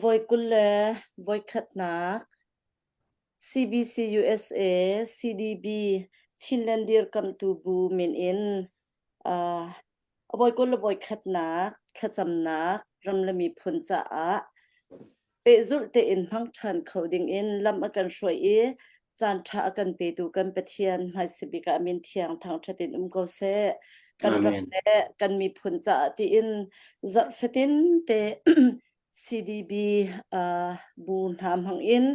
Voi 20 le voi khatnak CBC USA CDB Chinland dirkamhtu bu min in uh, voi 20 le voi khatnak thlacamnak ram le miphun caah pehzulh tein hmang ṭhan kho dingin lam a kan hruai i caanṭha a kan petu kan Pathian hmaisabik ah min thiang thangṭhat in um ko seh. Kan ram Amen. le kan miphun caah tiin zarh fatin te CDB uh, bu hna hmang in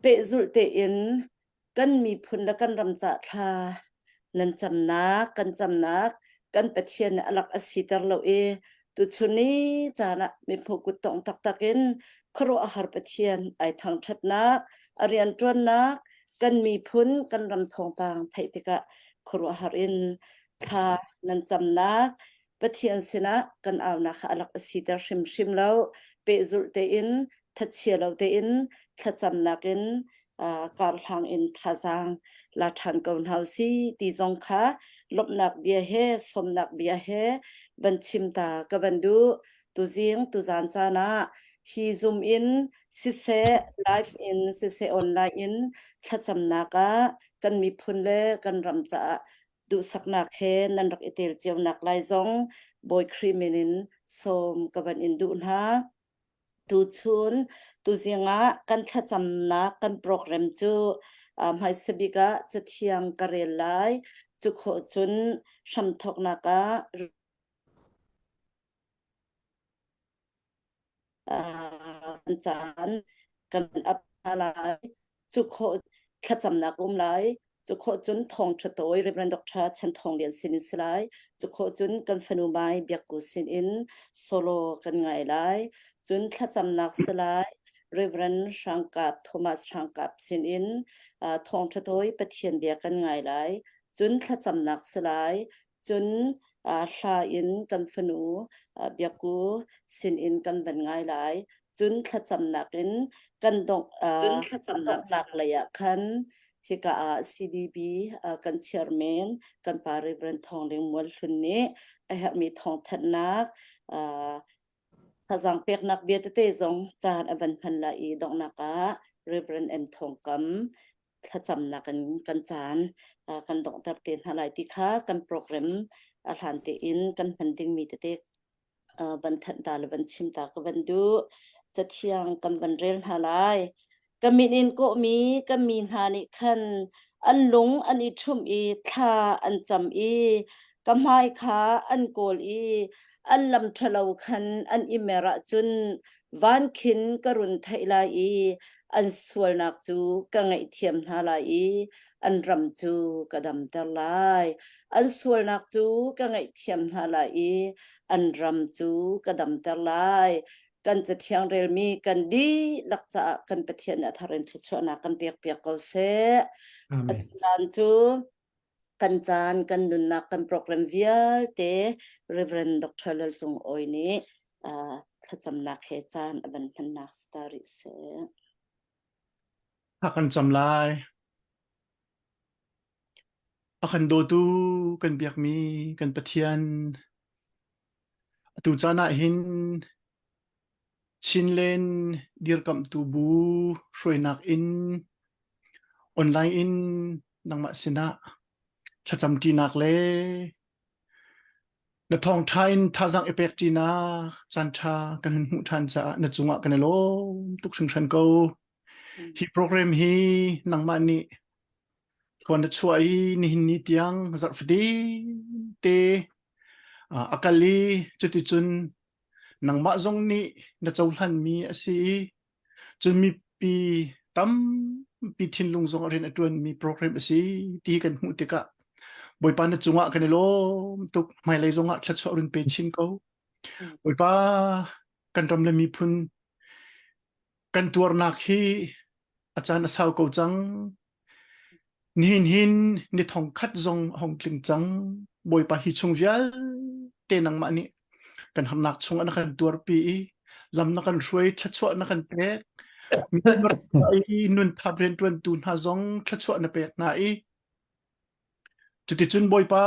pehzulh tein kan miphun le kan ram ca thla nan camnak kan camnak kan Pathian nih a lak a siter lo i tuchun ni caan ah miphu kut tong taktak in khuaruahhar Pathian ai thangṭhatnak a rianṭuannak kan miphun kan ram thawngpang theih tikah khuaruahhar in thla nan camnak Pathian sinah kan aunak kha a lak a siter hrimhrim lo pehzulh tein thachia lo tein thlacamnak in karhlang in thazaang la ṭhan ko hna si ti zong kha lawmhnak bia he sawmnak bia he van chim ta ka van duh tuzing tuzan caan ah hi zoom in siseh live in siseh online in thlacamnak ah kan miphun le kan ram caah duhsaknak he nan rak i tel cio nak lai zong Bawi Khrih min in sawm ka van in duh hna. Tuchun tuzing ah kan thlacamnak kan program cu hmaisa bik ah Cathiang ka rel lai. Cu khawh cun hramthawknak ah kan caan kan ap lai. Cu khawh thlacamnak um lai. Cu khawh cun thawngṭha tawi Reverend Dr. Chan Thawng Lian sin in si lai. Cu khawh cun kan fanu Mai Biak Ku sin in solo kan ngai lai. Cun thlacamnak si lai. Reverend Hrangkap Thomas Hrangkap sin in uh, thawngṭha tawi Pathian bia kan ngai lai. Cun thlacamnak si lai. Cun uh, hla in kan fanu uh, Biak Ku sin in kan van ngai lai. Cun thlacamnak in kan dongh uh, donghnak lei ah khan hika ah CDB uh, kan chairman kan pa Reverend Thawng Ling Mual Hlun nih a herhmi thawngthanhnak uh, thazaang peknak bia tete zong caan a van hman lai i donghnak ah Reverend M Thawng Kam thlacamnak in kan caan uh, kan donghter te hna lai ti kha kan program a hlan tein kan hman dingmi tete van thanh ta le van chim ta ka van duh. Cathiang kan van rel hna lai. Ka min in kawhmi ka mi hna nih khan an lung an i ṭhumh i thla an cam i ka hmai kha an kawl i an lam ṭhalo khan an i mer ahcun van khin ka run theih lai i an sualnak cu ka ngaihthiam hna lai i an ram cu ka damter lai. An sualnak cu ka ngaihthiam hna lai i an ram cu ka damter lai. Kan cathiang relmi kan dihlak caah kan Pathian nih a thar in thluachuahnak kan pekpiak ko seh. Amen. Atu caan cu kan caan, kan nunnak, kan program vialte Reverend Dr. Lal Cung Awi nih uh, thlacamnak he caan a van hmannak si ta rih seh. A kan cam lai. A kan dawtu kan biakmi kan Pathian atu caan ah hin Chinland dirkamhtu bu hruainak in online in nangmah sinah thlacamṭinak le Na thawngṭha in thazaang i pek ṭinak caanṭha kan hun hmuh ṭhan caah na cungah kan i lawm tuk hringhran ko. Hi program hi nangmah nih thluan na chuah i nihin ni tiang zarh fatin te a kal i cuticun nangmah zong nih na cohlanmi a si i Cun mipi tampi thinlung zong a rian a ṭuanmi program a si ti kan hmuh tikah Bawipa na cungah kan i lawm tuk. Hmailei zongah thluachuah run pe chin ko. Bawipa kan ram le miphun kan tuarnak hi a caan a sau ko cang. Nihin hin ni thong khat zong a hung tling cang. Bawipa hi chung vialte nangmah nih kan harnak chungah na kan tuarpi i lam na kan hruai, thluachuah na kan pek. I nun thap rianṭuantu hna zong thluachuah na pek hna i cuticun Bawipa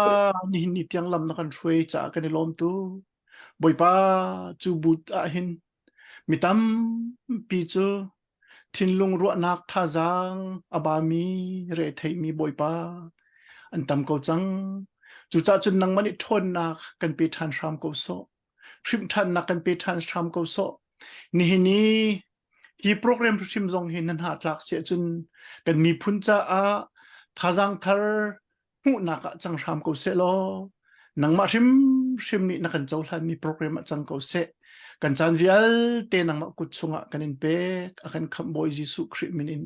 nihin ni tiang lam na kan hruai caah kan i lawm tu. Bawipa cu but ah hin Mi tampi cu thinlung ruahnak thazaang a bami retheimi Bawipa an tam ko cang. Cucaah cun nangmah nih ṭhawnnak kan pe ṭhan hram ko sawh. Hrimh ṭhannak kan pe ṭhan hram ko sawh. Nihin i hi program hrim zong hi nan hah tlak si ahcun kan miphun caah thazaang thar hmuhnak ah cang hram ko seh law nangmah hrimhrim nih na kan cohlanmi program ah cang ko seh. Kan caan vialte nangmah kut chungah kan in pek a kan khamh Bawi Jesuh Khrih min in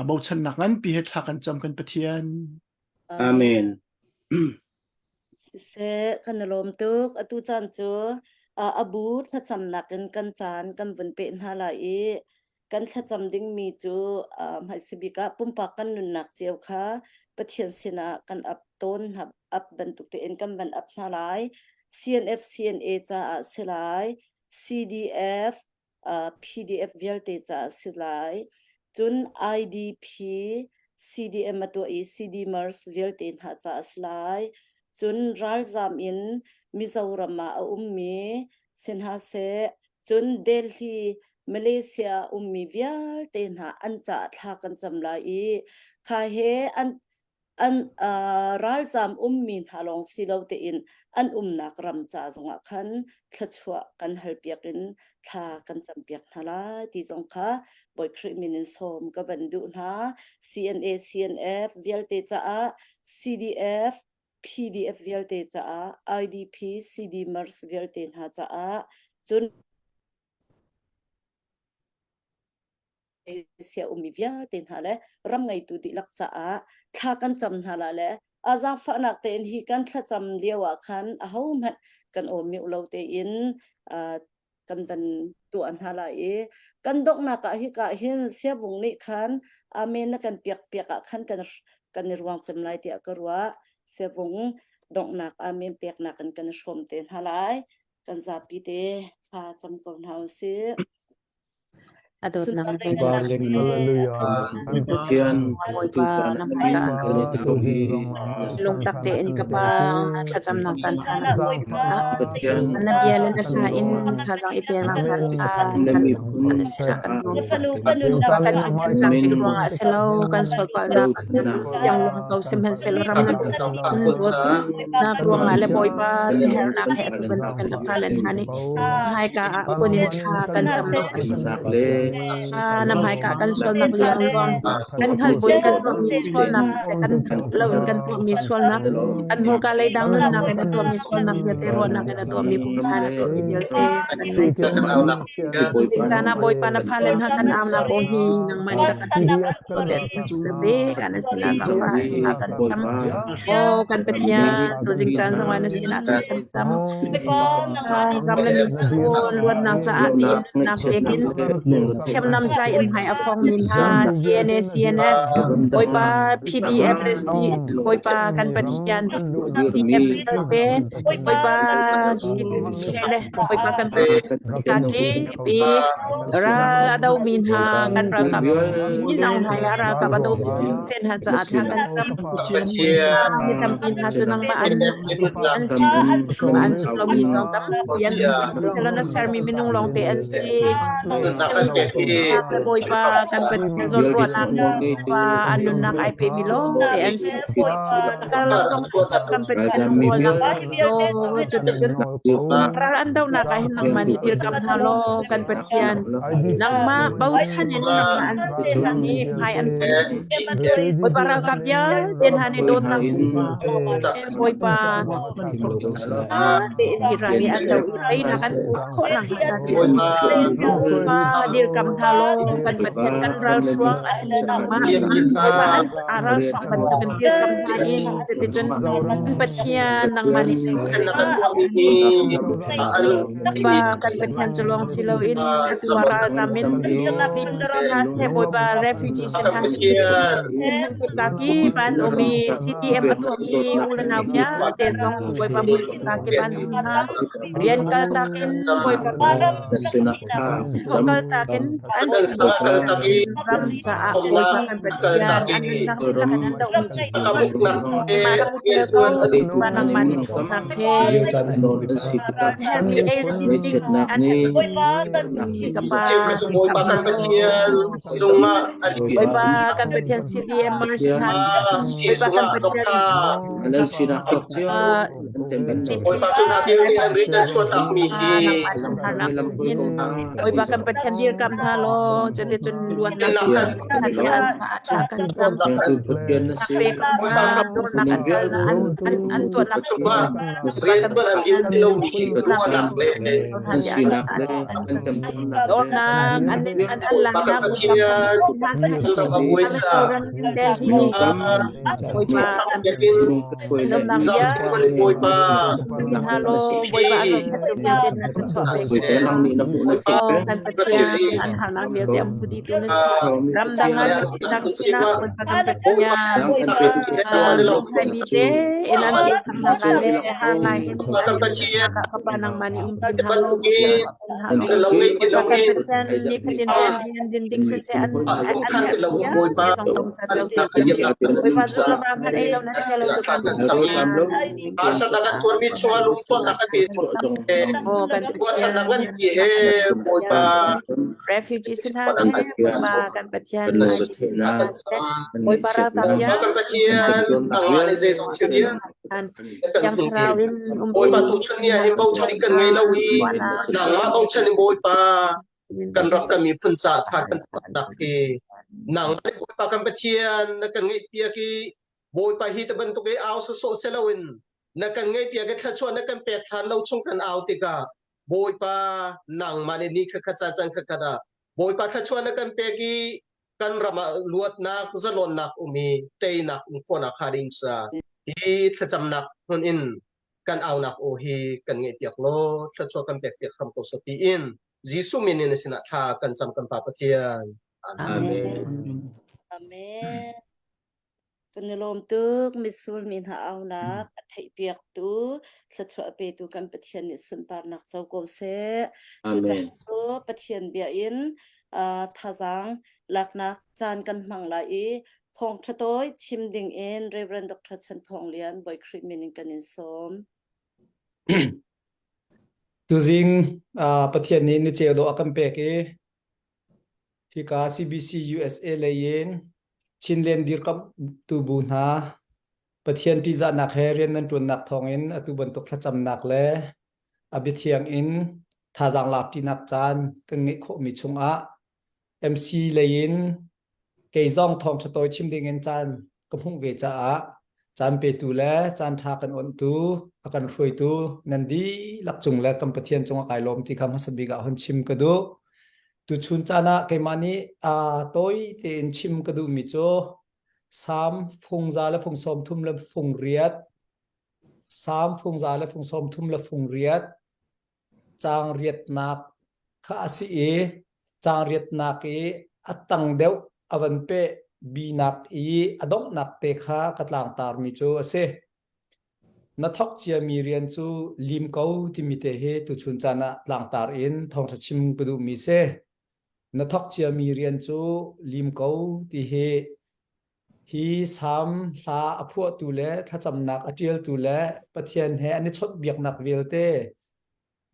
bochannak nganpi he thla kan cam kan Pathian. Amen. Siseh, kan i lawm tuk. Atu caan cu a bu thlacamnak in kan caan kan vun peh hna lai i kan thlacam dingmi cu hmaisa bik ah pumpak kan nunnak cio kha Pathian sinah kan ap tawn hna ap bantuk tein kan van ap hna lai. CNF CNA caah si lai, CDF PDF vialte caah si lai. Cun IDP CDM a tuah i CDMers vialte hna caah si lai. Cun ralzam in Mizoram ah a ummi si hna seh, cun Delhi, Malaysia ah ummi vialte hna an caah thla kan cam lai i kha he an an ralzam ummi hna lawng si lo tein an umnak ram ca zongah khan thluachuah kan halpiak in thla kan campiak hna lai ti zong kha Bawi Khrih min in sawm ka van duh hna. CNA, CNF vialte caah CDF, PDF vialte caah IDP, CDMers vialte hna caah cun Asia ummi vialte hna le ram ngeitu dihlak caah thla kan cam hna la le a zaangfahnak tein hi kan thlacam lio ah khan ahohmanh kan awm mioh lo tein kan van tuah hna lai i kan donghnak ah hika hin siavung nih khan amen na kan piak piak ah khan kan kan i ruang cem lai tiah ka ruah. Siavung donghnak amen peknak in kan i hrawm te hna lai. Kan zapi te thla cam ko hna usih. A dawtnak Sunpar na ngannak Hallelujah. Pathian Bawipa na hmaika lungtak tein ka Pa thlacamnak caan ṭha na Pathian na bia le na hla in thazaang i peknak caan ṭha na kan miphun na sinah kan Na fanu ka nunnak kan tlak bik ruangah a si lo kan sualpalnak tiang lung ko sihmanhsehlaw ram na dawt nak ruangah le Bawipa siaherhnak he atu bantukin na fale hna nih hmaika ah kun in thla kan cam na hmaika kan sualnak liangluang kan hngalh buin kan tuahmi sualnak siseh kan lo in kan tuahmi sualnak kan hmurka lei dang nunnak in a tuahmi sualnak vialte ruahnak in a tuahmi pumsa in a tuahmi vialte kan ngaithiam. Caan ah Bawipa na fale hna kan aunak aw hi nangmah nih rak kan sinah zaangfah kan cam. Aw kan Pathian, tuzing caan zongah na sinah kan cam. Ram le miphun luatnak caah tiin nunnak pek in hriamnam tlai in hmai a fongmi hna CNA, CNF, Bawipa PDF le Bawipa kan Pathian CDF vialte, Bawipa CNA le Bawipa kan Pathian ral a domi hna kan ralkap min Aung Hlaing a ralkap a domi ten hna caah thla kan cam. Mi tampi hna cu nangmah an an an zumh lomi zong tampi an um. Sihmanhsehlaw na sermi minung lawngte an si. Bawipa kan Pathian zawnruahnak Bawipa an nunnak ai pemi lawngte an si. Karlak zong kan Pathian lungrualnak cuticun ral an dohnak ah hin nangmah nih dirkamh hna law kan Pathian nangmah bochan in nangmah an nih hmai an Bawipa ralkap vialte hna nih dawtnak Bawipa tein hi ral nih an do i teinak an hmuh khawh nakhnga ca Bawipa dirkamh hna law kan Pathian kan ralhruang a simi nangmah Bawipa an ralhruang bantukin dirkamh hna in cuticun Pathian nangmah nih Bawipa kan Pathian cu lawng si loin atu ah ralzam in hna seh Bawipa refugee si hna seh kip an um i CDM a tuahmi u le nau vialte zong Bawipa hmun kip an um hna rian kaltak in Bawipa kaltak in. An ram caah Bawipa kan Pathian an nunnak dihlak in an dohmi cu nangmah rak tel ko Bawipa nangmah nih ṭhawnnak he herhmi ei le din ding an herhmi ka Pa Bawipa kan Pathian Bawipa kan Pathian CDM Mercy hna Bawipa kan Pathian Bawipa cu hna vialte an rian an chuahtakmi hi Bawipa kan Pathian dirkam hna law cuticun luatnak an caah kan cam pe ko hna dawtnak an kalnak an an an tuahnak rian tuan an dil ti lomi hi ruahnak le dawtnak an an an Bawipa kan laknak Pathian an ram a buai caah Bawipa kan Nuamnak bia Bawipa hna law Bawipa a zohkhenhtu vialte na thluachuah pe ko. Kan Pathian an harnak vialte an phu dihtu na si. Ramdang ah dang sinah Bawipa kan Pathian mi te in an saknak ah le har ngai in kapa nangmah nih umpi hna law Bawipa kan Pathian nifatin te an din ding siseh an an herh Bawipa zu le va hmanh ei lo na chia lo tu kan Harsatnak kan tuarmi chungah lungthuannak kan pe Oh, kan ruahchannak kan ti he Bawipa refugees hna he Bawipa kan Pathian Bawipa ralkap ya kan Pathian nangmah nih zeizong thil vialte kan Thiang tung Thlarau in umpi Bawipa tuchun ni ah hin bochan in kan ngei lo i nangmah bochan in Bawipa kan ram kan miphun caah tha kan tuahnak hi nang Bawipa kan Pathian na kan ngeihpiak i Bawipa hi te bantuk i au sawsawh si loin na kan ngeihpiak i thluachuah na kan pek hlan lo chung kan au tikah Bawipa nangmah nih ni khatkhat caan caan khatkhat ah Bawipa thluachuah na kan pek i kan ram ah luatnak zalonnak um i teinak um khawhnak hnga ding ca hi thlacamnak hmun in kan aunak aw hi kan ngeihpiak law thluachuah kan pekpiak hram ko seh tiin Jesuh min in na sinah thla kan cam kan Pa Pathian. Amen. Amen. Kan i lawm tuk misul mi hna aunak a theihpiak tu thluachuah petu kan Pathian nih sunparnak co ko seh. Tuchan Amen. cu Pathian bia in uh, thazaang laknak caan kan hmang lai i thawngṭha tawi chim ding in Reverend Dr. Chan Thawng Lian Bawi Khrih min in kan in sawm. Tuzing uh, Pathian nih ni ceu dawh a kan pek i hika CBC USA lei in Chinland dirkamhtu bu hna Pathian ṭihzahnak he rian nan ṭuannak thawngin atu bantuk thlacamnak le a biathiang in thazaang lak ṭinak caan kan ngeih khawhmi chungah MC lei in kei zong thawngṭha tawi chim ding in caan ka hmuh ve caah caan petu le caan ṭha kan onhtu a kan hruaitu nan dihlak cung le kan Pathian cungah kai lawm ti kha hmasa bik ah hun chim ka duh. Tuchun caan ah keimah nih aa tawi tein chim ka duhmi cu Salm fung za le fung 30 le fung riat Salm fung za le fung 30 le fung riat Caang riatnak kha a si i caang riatnak i a tang deuh a van peh binak i a donghnak te kha ka tlangtarmi cu a si. Na thawk ciami rian cu lim ko timi te hi tuchun caan ah tlangtar in thawngṭha chim ka duhmi si. Na thawk ciami rian cu lim ko ti hi Hi salm hla a phuahtu le thlacamnak a ṭialtu le Pathian he an i chawnhbiaknak vialte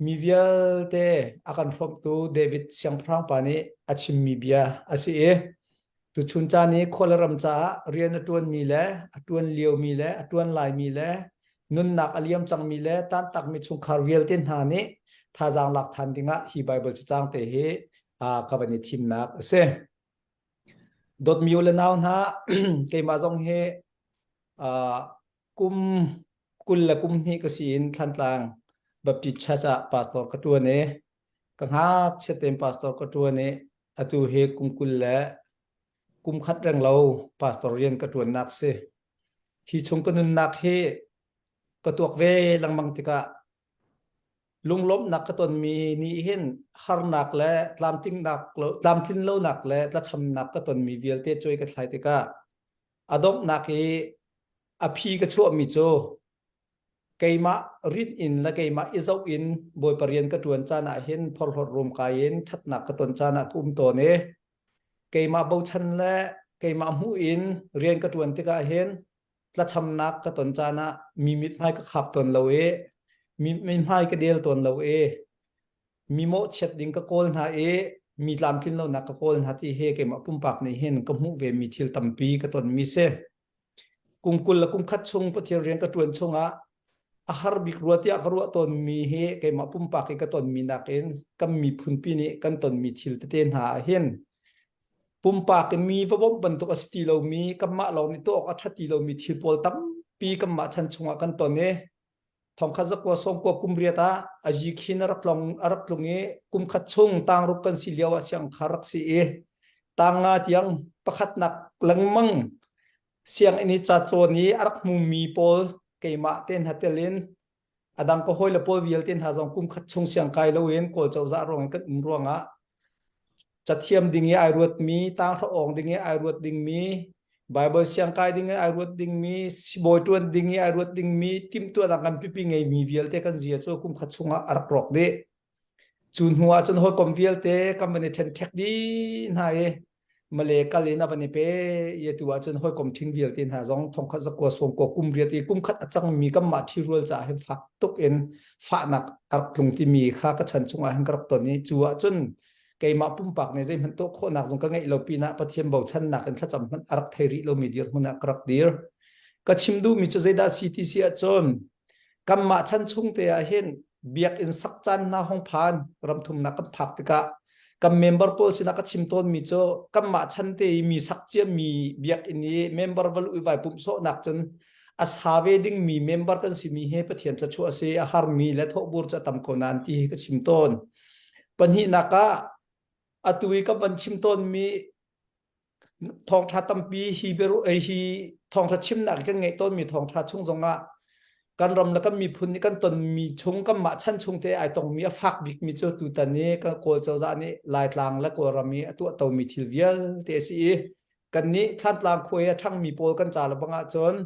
mi vialte a kan hrawmhtu David siangpahrang pa nih a chimmi bia a si i tuchun caan i khua le ram caah rian a ṭuanmi le a ṭuan liomi le a ṭuan laimi le nunnak a liam cangmi le tantakmi chungkhar vialte hna nih thazaang lak ṭhan dingah hi Baibal cacang te hi ka van i thimnak a si. Dawtmi u le nau hna, keimah zong hi uh, kum 20 le kum hnih ka si in Thlantlang Baptist Church ah pastor ka ṭuan i ka ngakchia tein pastor ka ṭuan i atu hi kum 20 le kum khat reng lo pastor rian ka ṭuannak si. Hi chung ka nunnak hi ka tuak ve lengmang tikah Lunglawmhnak ka tonmi nih hin harnak le tlamtlingnak lo, tlamtlin lonak le tlachamnak ka tonmi vialte cuai ka thlai tikah a donghnak i a phi ka chuahmi cu Keimah rin in le keimah i zoh in Bawipa rian ka ṭuan caan ah hin phorhlawt ruamkai in ṭhatnak ka ton caan ah ka um tawn i keimah bochan le keimah hmuh in rian ka ṭuan tikah hin tlachamnak ka ton caan ah mi mithmai ka khap tawn lo i mi mithmai ka del tawn lo i mi mawhchiat ding ka kawl hna i mi tlamtlin lonak ka kawl hna ti hi keimah pumpak nih hin ka hmuh ve mi thil tampi ka ton mi si. Kum 20 le kum khat chung Pathian rian ka ṭuan chungah a har bik rua tiah ka ruah tawnmi hi keimah pumpak i ka tonmi nakin kan miphunpi nih kan tonmi thil tete hna ah hin pumpak in mi va bawmh bantuk a si ti lomi kanmah lawng nih tuah awk a ṭha ti lomi thil pawl tampi kanmah chan chungah kan ton i thongkhat zakua sawmkua kum riat ah ayi khin a rak tlong a rak tlung i kum khat chung tangruk kan si lio ah siangkhar rak si i tang nga tiang pakhatnak lengmang sianginn i ca cawn i a rak hmumi pawl keimah te hna tel in a dang ka hawile pawl vialte hna zong kum khat chung siang kai loin Kawl cozah ruang in kan um ruangah cathiam ding i ai ruatmi tanghra awng ding i ai ruat dingmi Bible siangkai ding i ai ruat dingmi sibawi ṭuan ding i ai ruat dingmi timhtuahnak ngan pipi ngeimi vialte kan zia cu kum khat chungah a rak rawk dih. Cu hnu ah cun hawikom vialte kan van i ṭhenṭhek dih hna i Male kal in a van i pe i atu ah cun hawikom ṭhing vialte hna zong thongkhat zakua sawmkua kum riat i kum khat a cangmi kanmah ṭhirual caah hin fak tuk in fahnak a rak tlung timi kha ka chan chungah hin ka rak ton i cu ah cun keimah pumpak nih zeihmanh tuah khawhnak zong ka ngeih lo pinah Pathian bochannak in thlacam hmanh a rak thei rih lomi dirhmun ah ka rak dir. Ka chim duhmi cu zeidah si ti si ahcun kanmah chan chung te ah hin biakinn sak caan hna hong phan ramthumnak kan phak tikah kan member pawl sinah ka chim tawnmi cu kanmah chan te i mi sak ciami biakinn i member va luh i vai pumh sawhnak cun a sa ve dingmi member kan simi he Pathian thluachuah a si a harmi le thawhbur cu a tam ko nain ti hi ka chim tawn. Pahnihnak ah atu i ka van chim tawnmi thawngṭha tampi hi biaru hi thawngṭha chimnak kan ngeih tawnmi thawngṭha chung zongah kan ram le kan miphun nih kan tonmi chung kanmah chan chung te ai tongmi a fak bikmi cu tutan i kan Kawl cozah nih Laitlang le Kawlram i a tuahtomi thil vialte a si i kannih Thlantlang khua i a ṭhangmi pawl kan ca le bang ahcun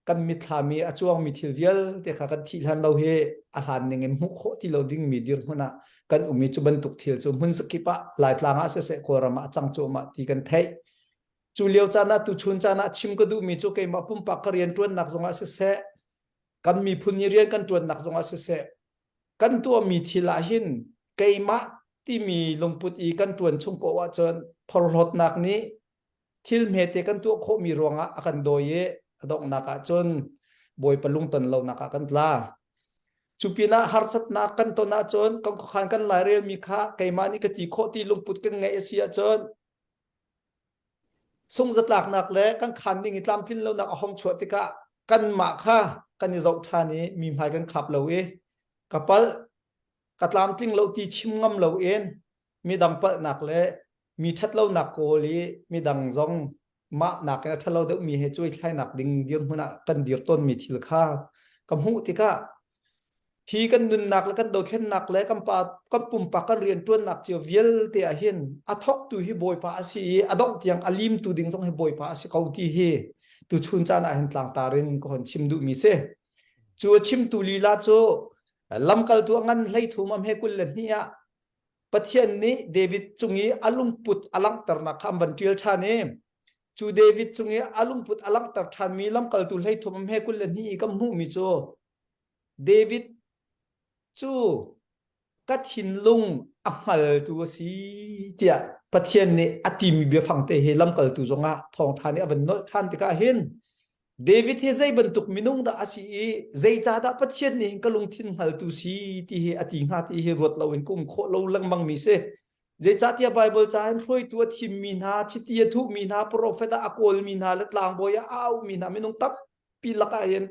kan mitthlam i a cuangmi thil vialte kha kan thih hlan lo hi a hlan ning in hmuh khawh ti lo dingmi dirhmun ah kan um i cu bantuk thil cu hmun zakip ah Laitlang ah siseh Kawlram ah a cang cuahmah ti kan theih. Cu lio caan ah tuchun caan ah chim ka duhmi cu keimah pumpak ka rian ṭuannak zongah siseh kan miphun i rian kan ṭuannak zongah siseh kan tuahmi thil ah hin keimah timi lungput i kan ṭuan chung paoh ahcun phorhlawtnak nih thil hmete kan tuah khawhmi ruangah a kan dawi i a donghnak ah cun Bawipa lungton lonak ah kan tla. Cu pinah harsatnak kan ton ahcun kan khuakhan kan lairelmi kha keimah nih ka ti khawh ti lungput kan ngeih a si ahcun sungzatlaknak le kan khan ding i tlamtlin lonak a hong chuah tikah kanmah kha kan i zoh ṭhan i mi hmai kan khap lo i ka palh ka tlamtling lo ti chim ngam lo in midang palhnak le mi ṭhatlonak kawl i midang zong mah nakin a ṭhalo deuhmi he cuaithlainak ding dirhmun ah kan dir tawnmi thil kha ka hmuh tikah hi kan nunnak le kan dothlennak le kan pa kan pumpak kan rianṭuannak cio vialte ah hin a thawktu hi Bawipa a si i a dongh tiang a limtu ding zong hi Bawipa a si ko ti hi tuchun caan ah hin tlangtar in ka hon chim duhmi si. Cu a chimtu lila cu lamkaltu a ngan 13 am he 22 ah Pathian nih David cung i a lungput a langhternak kha an van ṭial ṭhan i cu David cung i a lungput a langhter ṭhanmi lamkaltu 13 am he 22 i kan hmuhmi cu David cu ka thinlung a hngaltu a si tiah Pathian nih a timi biafang te hi lamkaltu zongah thawngṭha nih a van nolh ṭhan tikah hin David hi zei bantuk minung dah a si i zeicahdah Pathian nih hin ka lungthin hngaltu si ti hi a ti hnga ti hi ruat loin ka um khawh lo lengmang mi si. Zeicahtiah Baibal ca in hruaitu a thimmi hna, chiti a thuhmi hna, profet ah a kawlmi hna le tlangbawi ah a auhmi hna minung tampi lakah hin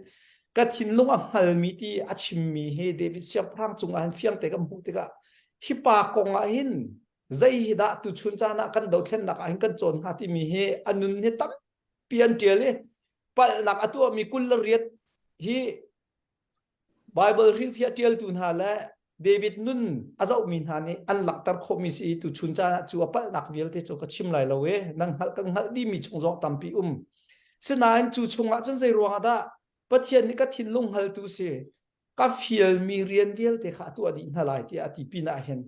ka thinlung a hngalmi ti a chimmi hi David siangpahrang cungah hin fiangte kan hmuh tikah hi pa kong ah hin zei hi dah tuchun caan ah kan dothlennak ah hin kan cawn hnga timi hi a nun hi tam pi an ṭial i palhnak a tuahmi 28 hi Bible hrilhfiah ṭialtu hna le David nun a zohmi hna nih an langhter khawhmi si i tuchun caan ah cu a palhnak vialte cu ka chim lai lo i nang hngalh kan hngalh dihmi chung zong tampi um. Sinain cu chungah cun zei ruangah dah Pathian nih ka thinlung hngaltu si. Ka fialmi rian vialte kha a tuah dih hna lai tiah a ti pinah hin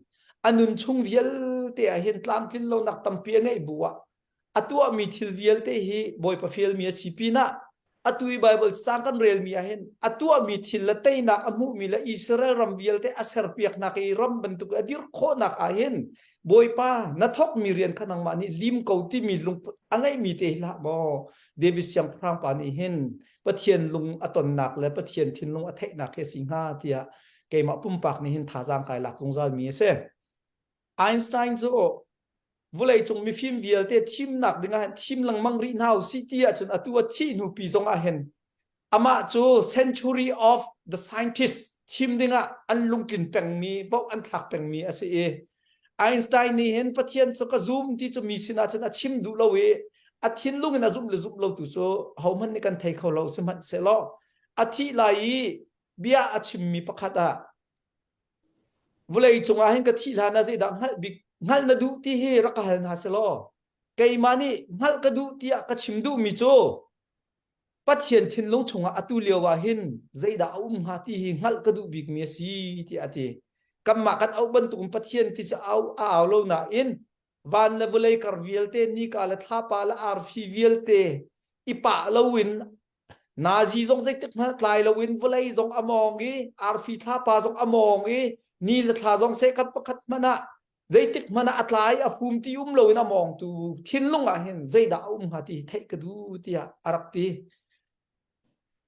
a nun chung vialte ah hin tlamtlin lonak tampi a ngeih bu ah a tuahmi thil vialte hi Bawipa fialmi a si pinah atu i Bible cang kan relmi ah hin a tuahmi thil le teinak a hmuhmi le Israel ram vialte a serpiaknak i ram bantuk a dir khawhnak ah hin Bawipa na thawkmi rian kha nangmah nih lim ko timi lungput a ngeihmi te hi hlah maw David siangpahrang pa nih hin Pathian lung a tonnak le Pathian thinlung a theihnak hi a si hnga tiah keimah pumpak nih hin thazaang kai lak zungzal mi a si. Einstein cu vawleicung mifim vialte thimnak ding ah hin thim lengmang rih hna usih ti ahcun atu a thih hnu pi zong ah hin amah cu century of the scientist thim ding ah an lungtlin pengmi vote an thlak pengmi a si i Einstein nih hin Pathian cu ka zum ti cu mi sinah cun a chim duh lo i a thinlung in a zumh le zumh lo tu cu hohmanh nih kan thei kho lo sihmanhsehlaw a thih lai i bia a chimmi pakhat ah Vawlei cungah hin ka thih hlan ah zeidah hngalh bik hngalh na duh ti hi rak ka hal hna selaw keimah nih hngalh ka duh tiah ka chim duhmi cu Pathian thinlung chungah atu lio ah hin zeidah a um hnga ti hi hngalh ka duh bikmi a si tiah a ti. Kanmah kan auh bantukin Pathian ti cu au a au lo nain van le vawlei kar vialte nika le thlapa le arfi vialte i pah loin Nazi zong zeitik hmanh tlai loin vawlei zong a mawng i arfi thlapa zong a mawng i ni le thla zong sehkhat pakhat hmanh ah zeitik hmanh ah a tlai a fum ti um loin a mawngtu thinlung ah hin zeidah a um hnga ti theih ka duh tiah a rak ti.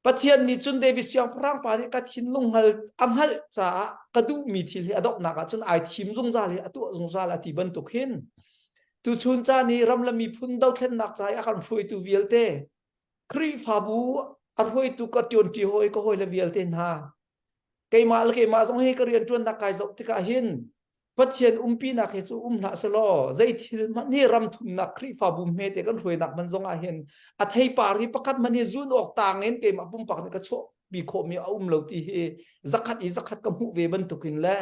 Pathian nih cun David siangpahrang pa nih ka thinlung hngal a hngalh caah ka duhmi thil hi a donghnak ah cun ai thim zungzal i a tuah zungzal a ti bantuk hin tuchun caan i ram le miphun dothlennak ca i a kan hruaitu vialte Khrihfabu a hruaitu ka ṭuanṭi hawi ka hawile vialte hna keimah le keimah zong hi ka rianṭuannak kai zoh tikah hin Pathian umpinak hi cu um hlah selaw zei thil hmanh hi ram thumnak Khrihfabu hmete kan hruainak hman zong ah hin a theipar hi pakhat hmanh hi zun awk tang in keimah pumpak nih ka chuahpi khawhmi a um lo ti hi zakhat i zakhat ka hmuh ve bantukin le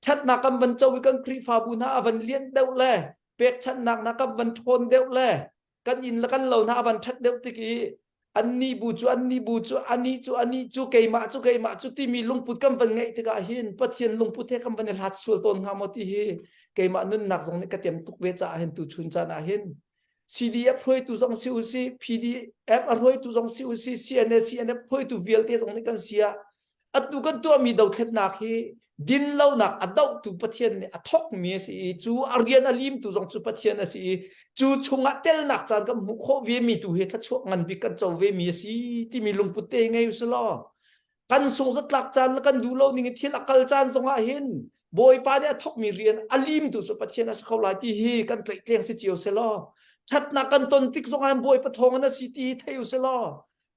ṭhatnak kan van co i kan Khrihfabu hna a van lian deuh le pekchanhnak hna kan van ṭhawn deuh le kan inn le kan lo hna a van ṭhat deuh tik i annih bu cu annih bu cu anih cu anih cu keimah cu keimah cu timi lungput kan van ngeih tikah hin Pathian lungput he kan van i hlat sual tawn hnga maw ti hi keimah nunnak zong nih ka tem tuk ve caah hin tu chun caan ah hin CDF hruaitu zong si usih PDF a hruaitu zong si usih CNA CNF hruaitu vialte zong nih kan si ah atu kan tuahmi dothlennak hi dinlonak a dohtu Pathian nih a thawkmi a si i cu a rian a limtu zong cu Pathian a si i cu chungah telnak caan kan hmuh khawh ve mi tu hi thluachuah ngan bik kan co ve mi a si timi lungput te ngei usih law kan sung zatlak caan le kan duh lo ning i thil a kal caan zongah hin Bawipa nih a thawkmi rian a limtu cu Pathian a si kho lai ti hi kan tlaihtleng si cio selaw ṭhatnak kan ton tik zongah hin Bawipa thawng in a si ti hi thei usih law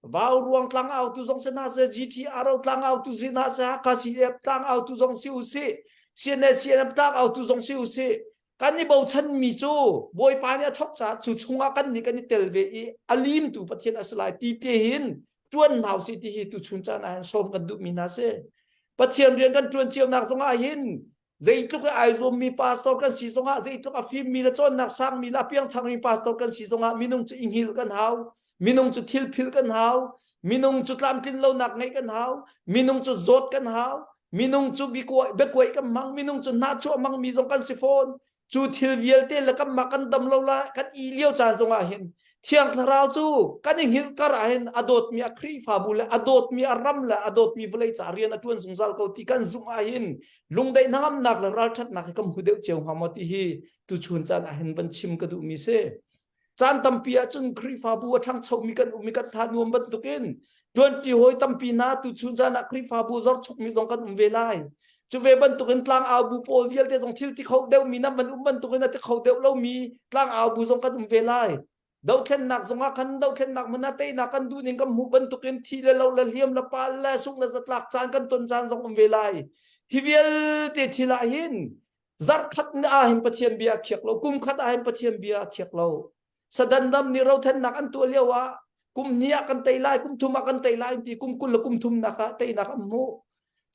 Vauruang tlangautu zong si hna seh, GTRO tlangautu si hna seh, Hakha CDF tlangautu zong si usih, CNA CNF tlangautu zong si usih, kan i bochanmi cu Bawipa nih a thawk caah cu chungah kan nih kan i tel ve i a limtu Pathian a si lai ti te hin ṭuan hna usih ti hi tuchun caan ah hin sawm kan duhmi hna si. Pathian rian kan ṭuan cionak zongah hin zeitluk i ai zuammi pastor kan si zongah zeitluk a fimmi le cawnnak sangmi le a piangtharmi pastor kan si zongah minung cu i hngilh kan hau minung cu thil philh kan hau minung cu tlamtlin lonak ngeih kan hau minung cu zawt kan hau minung cu biakuai kan hmang minung cu hnahchuah hmangmi zong kan si fawn cu thil vialte le kanmah kan dam lo la kan i lio caan zongah hin Thiang Thlarau cu kan i hngilh kar ah hin a dawtmi a Khrihfabu le a dawtmi a ram le a dawtmi vawlei ca rian a ṭuan zungzal ko ti kan zumh ah hin lungdaih hnangamnak le ralṭhatnak hi kan hmu deuh cio hnga maw ti hi tuchun caan ah hin van chim ka duhmi si. Caan tampi ahcun Khrihfabu a ṭhangchomi kan um i kan tha nuam bantukin ṭuanṭi hawi tampi hna tuchun caan ah Khrihfabu zorchukmi zong kan um ve lai. Cu ve bantukin tlangau bu pawl vialte zong thil ti kho deuhmi nan van um bantukin a ti kho deuh lomi tlangau bu zong kan um ve lai. Dothlennak zongah khan dothlennak hmun ah teinak kan duh ning kan hmuh bantukin thi le lo le hliam le pal le sung le zatlak caan kan ton caan zong um ve lai. Hi vialte thil ah hin zarh khat ah hin Pathian bia a khiak lo, kum khat ah hin Pathian bia a khiak lo. Sadan ram nih rothennak an tuah lio ah kum hnih ah kan tei lai, kum thum ah kan tei lai ti kum 20 le kum thum nak ah teinak an hmuh.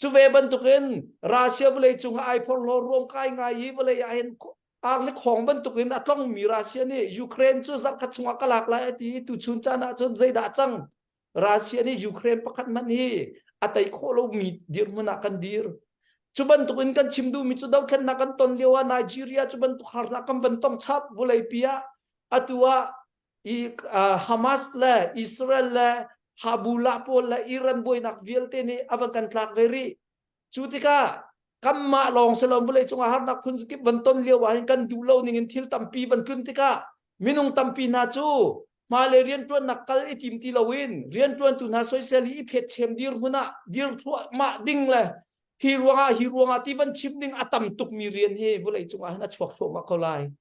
Cu ve bantukin Russia vawlei cung ah ai phorhlaw ruam kai ngai i vawlei ah hin arli khong bantukin a tlongmi Russia nih Ukraine cu zarh khat chungah ka lak lai a ti i tuchun caan ah cun zeidah cang? Russia nih Ukraine pakhat hmanh hi a tei khawh lomi dirhmun ah kan dir. Cu bantukin kan chim duhmi cu dothlennak kan ton lio ah Nigeria cu bantuk harnak kan van tong chap vawleipi ah atu ah i Hamas le Israel le Habula pawl le Iran buainak vialte nih a van kan tlak ve rih. Cu tikah kanmah lawng si lo vawlei cungah harnak phun kip van ton lio ah hin kan duh lo ning in thil tampi van tlun tikah minung tampi hna cu hmailei rianṭuannak kal i tim ti loin rianṭuantu hna soisel i i phetchem dirhmun ah dir thluahmah ding le hi ruangah hi ruangah ti van chim ding a tam tukmi rian hi vawlei cungah hin a chuak thluahmah ko lai.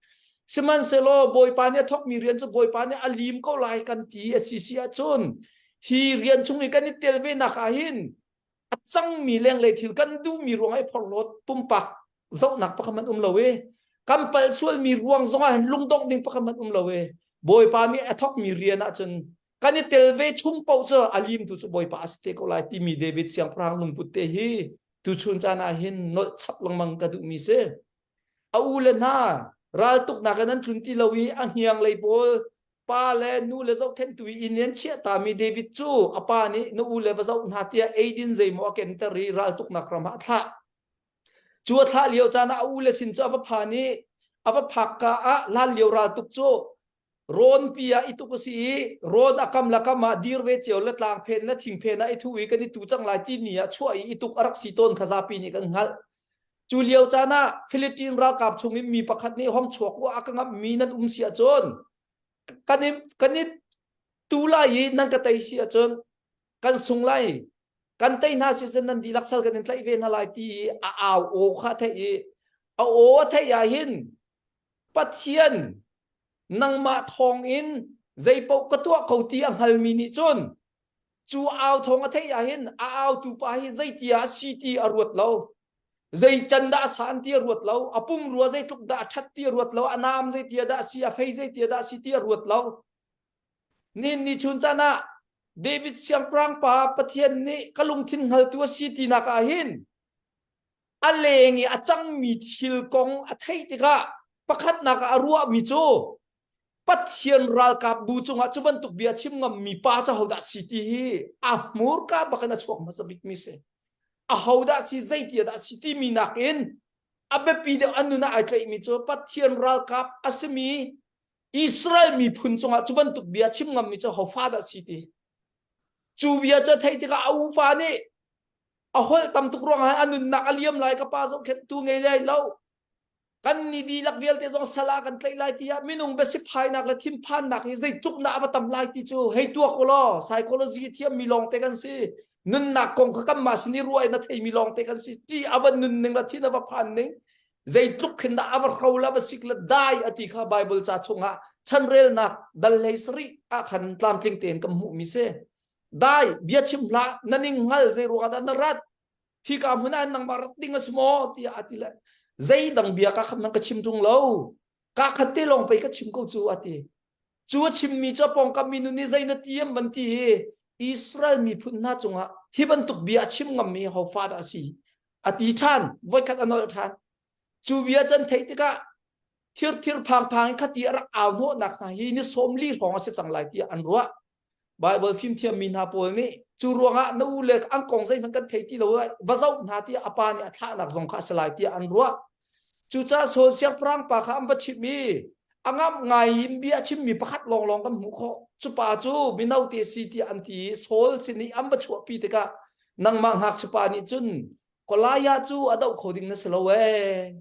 Sihmanhsehlaw Bawipa nih a thawkmi rian cu Bawipa nih a lim ko lai kan ti a si si ahcun hi rian chung i kan i tel ve nak ah hin a cangmi lenglei thil kan duhmi ruangah i phorhlawt pumpak zohnak pakhat hmanh um lo i kan palh sualmi ruang zongah hin lungdongh ding pakhat hmanh um lo i Bawipa nih a thawkmi rian ahcun kan i tel ve chung paoh cu a limtu cu Bawipa a si te ko lai timi David siangpahrang lungput te hi tuchun caan ah hin nolh chap lengmang ka duhmi si. A u le hna raltuknak in an tlun ti lo i a hniang lei pawl pa le nu le zohkhenhtu i inn an chiah tami David cu a pa nih na u le va zoh hna tiah eidin zeimaw a kenter i raltuknak ram ah a thlah. Cu a thlah lio caan ah a u le sin cu a va phan i a va phak ka ah hlan lio raltuk cu rawnpi ah i tuk a si i rawn a kam la kam ah dir ve cio le tlang phen le thing phen ah i thu i kan i tu cang lai ti ni ah chuah i i tuk a rak si tawn kha zapi nih kan hngalh. Cu lio caan ah Philippine ralkap chung in mi pakhat nih hong chuak u a ka ngamh mi nan um si ahcun kan i kan i tu lai i nan ka tei si ahcun kan sung lai kan tei hna si cun nan dihlak sal kan in tlaih ve hna lai ti i a au aw kha theih i a aw a theih ah hin Pathian nangmah thawng in zeipaoh ka tuah ko ti a hngalmi nih cun cu au thawng a theih ah hin a autu pa hi zeitia a si ti a ruat lo zei can dah a san ti a ruat lo a pumrua zeitluk dah a ṭhat ti a ruat lo a naam zeitia dah a si a fei zeitia dah a si ti a ruat lo nin ni chun caan ah David siangpahrang pa Pathian nih ka lungthin hngaltu a si tinak ah hin a leng i a cangmi thil kong a theih tikah pakhatnak ah a ruahmi cu Pathian ralkap bu cungah cu bantuk bia chim ngammi pa cu hodah si ti hi a hmurka bak in a chuak hmasa bikmi si. A hodah si zeitia dah si timi nakin a biapi deuh an nun ah ai tlaihmi cu Pathian ralkap a simi Israel miphun cungah cu bantuk bia chim ngammi cu hofa dah si ti. Cu bia cu a theih tikah a upa nih a holh tam tuk ruangah a nunnak a liam lai ka pa zohkhenhtu ngei lai lo kan ni dihlak vialte zong sal ah kan tlaih lai tiah minung biasiphainak le thinphannak hi zeitluk dah a va tam lai ti cu hei tuak u law psychology thiammi lawngte kan si nunnak kong kha kanmah sin i ruah in a theimi lawngte kan si ti a va nun ning le thin a va phan ning zeitluk khin dah a va hro la va sik le dai a ti kha Bible ca chungah chanrelnak dal hlei sarih ah khan tlamtling tein kan hmuhmi si dai bia chim hlah na ning hngal zei ruangah dah na rat hika hmun ah nangmah rat ding a si maw tiah a ti le zeidang bia ka khat nang ka chim ṭung lo ka khat te lawng pei ka chim ko cu a ti cu a chimmi cu a pawngkam mi nu nih zei na ti am van ti i Israel miphun hna cungah hi bantuk bia a chim ngammi ho fa dah a si a ti ṭhan voikhat a nolh ṭhan cu bia can theih tikah thir thir phang phang in khati a rak au hnawhnak hna hi ni 40 hrawng a si cang lai tiah an ruah Baibal fimthiammi hna pawl nih cu ruangah na u le an kong zeihmanh kan thei ti lo va zoh hna tiah a pa nih a thlahnak zong kha a si lai tiah an ruah. Cucaah Saul siangpahrang pa kha an va chimh i a ngamh ngai in bia a chimmi pakhat lawnglawng kan hmuh khawh. Cu pa cu mino te si tiah an ti i Saul sin i an va chuahpi tikah nangmah ngakchiapa nih cun Goliath cu a doh kho ding na si lo ee.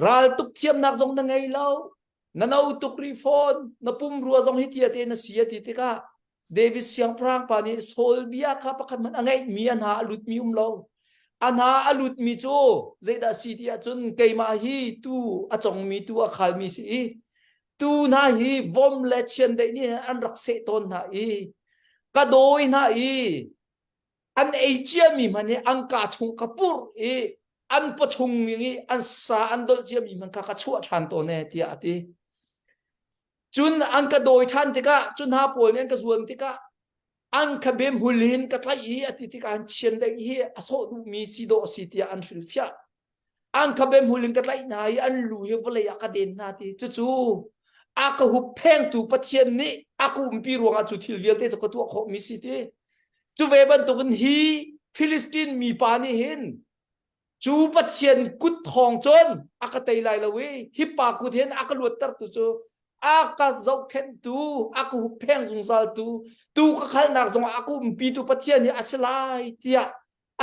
Raltuk thiamnak zong na ngei lo. Na no tuk rih fawn. Na pumrua zong hi tia te na si a ti tikah David siangpahrang pa nih Saul bia kha pakhat hmanh a ngeihmi a hna a lutmi um lo. A hna a lutmi cu zeidah si ti ahcun keimah hi tu a congmi tu a khalmi si i tu hna hi vom le chiandeih nih an rak seh tawn hna i ka dawi hna i an ei ciami hmanh hi an ka chung ka purh i an pawchung i an sa an dolh ciami hmanh kha ka chuah ṭhan tawn e tiah a ti. Cun an ka dawi ṭhan tikah cu hna pawl nih an ka zuan tikah an khabe hmul in ka tlaih i a ti tikah an chiandeih hi a sawh duhmi si dawh a si tiah an hrilhfiah. An khabe hmul in ka tlaih hna i an lu hi vawlei ah ka den hna ti cucu. A ka hupphengtu Pathian nih a ka umpi ruangah cu thil vialte cu ka tuah khawhmi si ti. Cu ve bantukin hi Philistine mipa nih hin cu Pathian kut thawng cun a ka tei lai lo i hi pa kut hin a ka luattertu cu a ka zohkhenhtu a ka huppheng zungzaltu tu ka khalnak zongah a ka umpitu Pathian hi a si lai tiah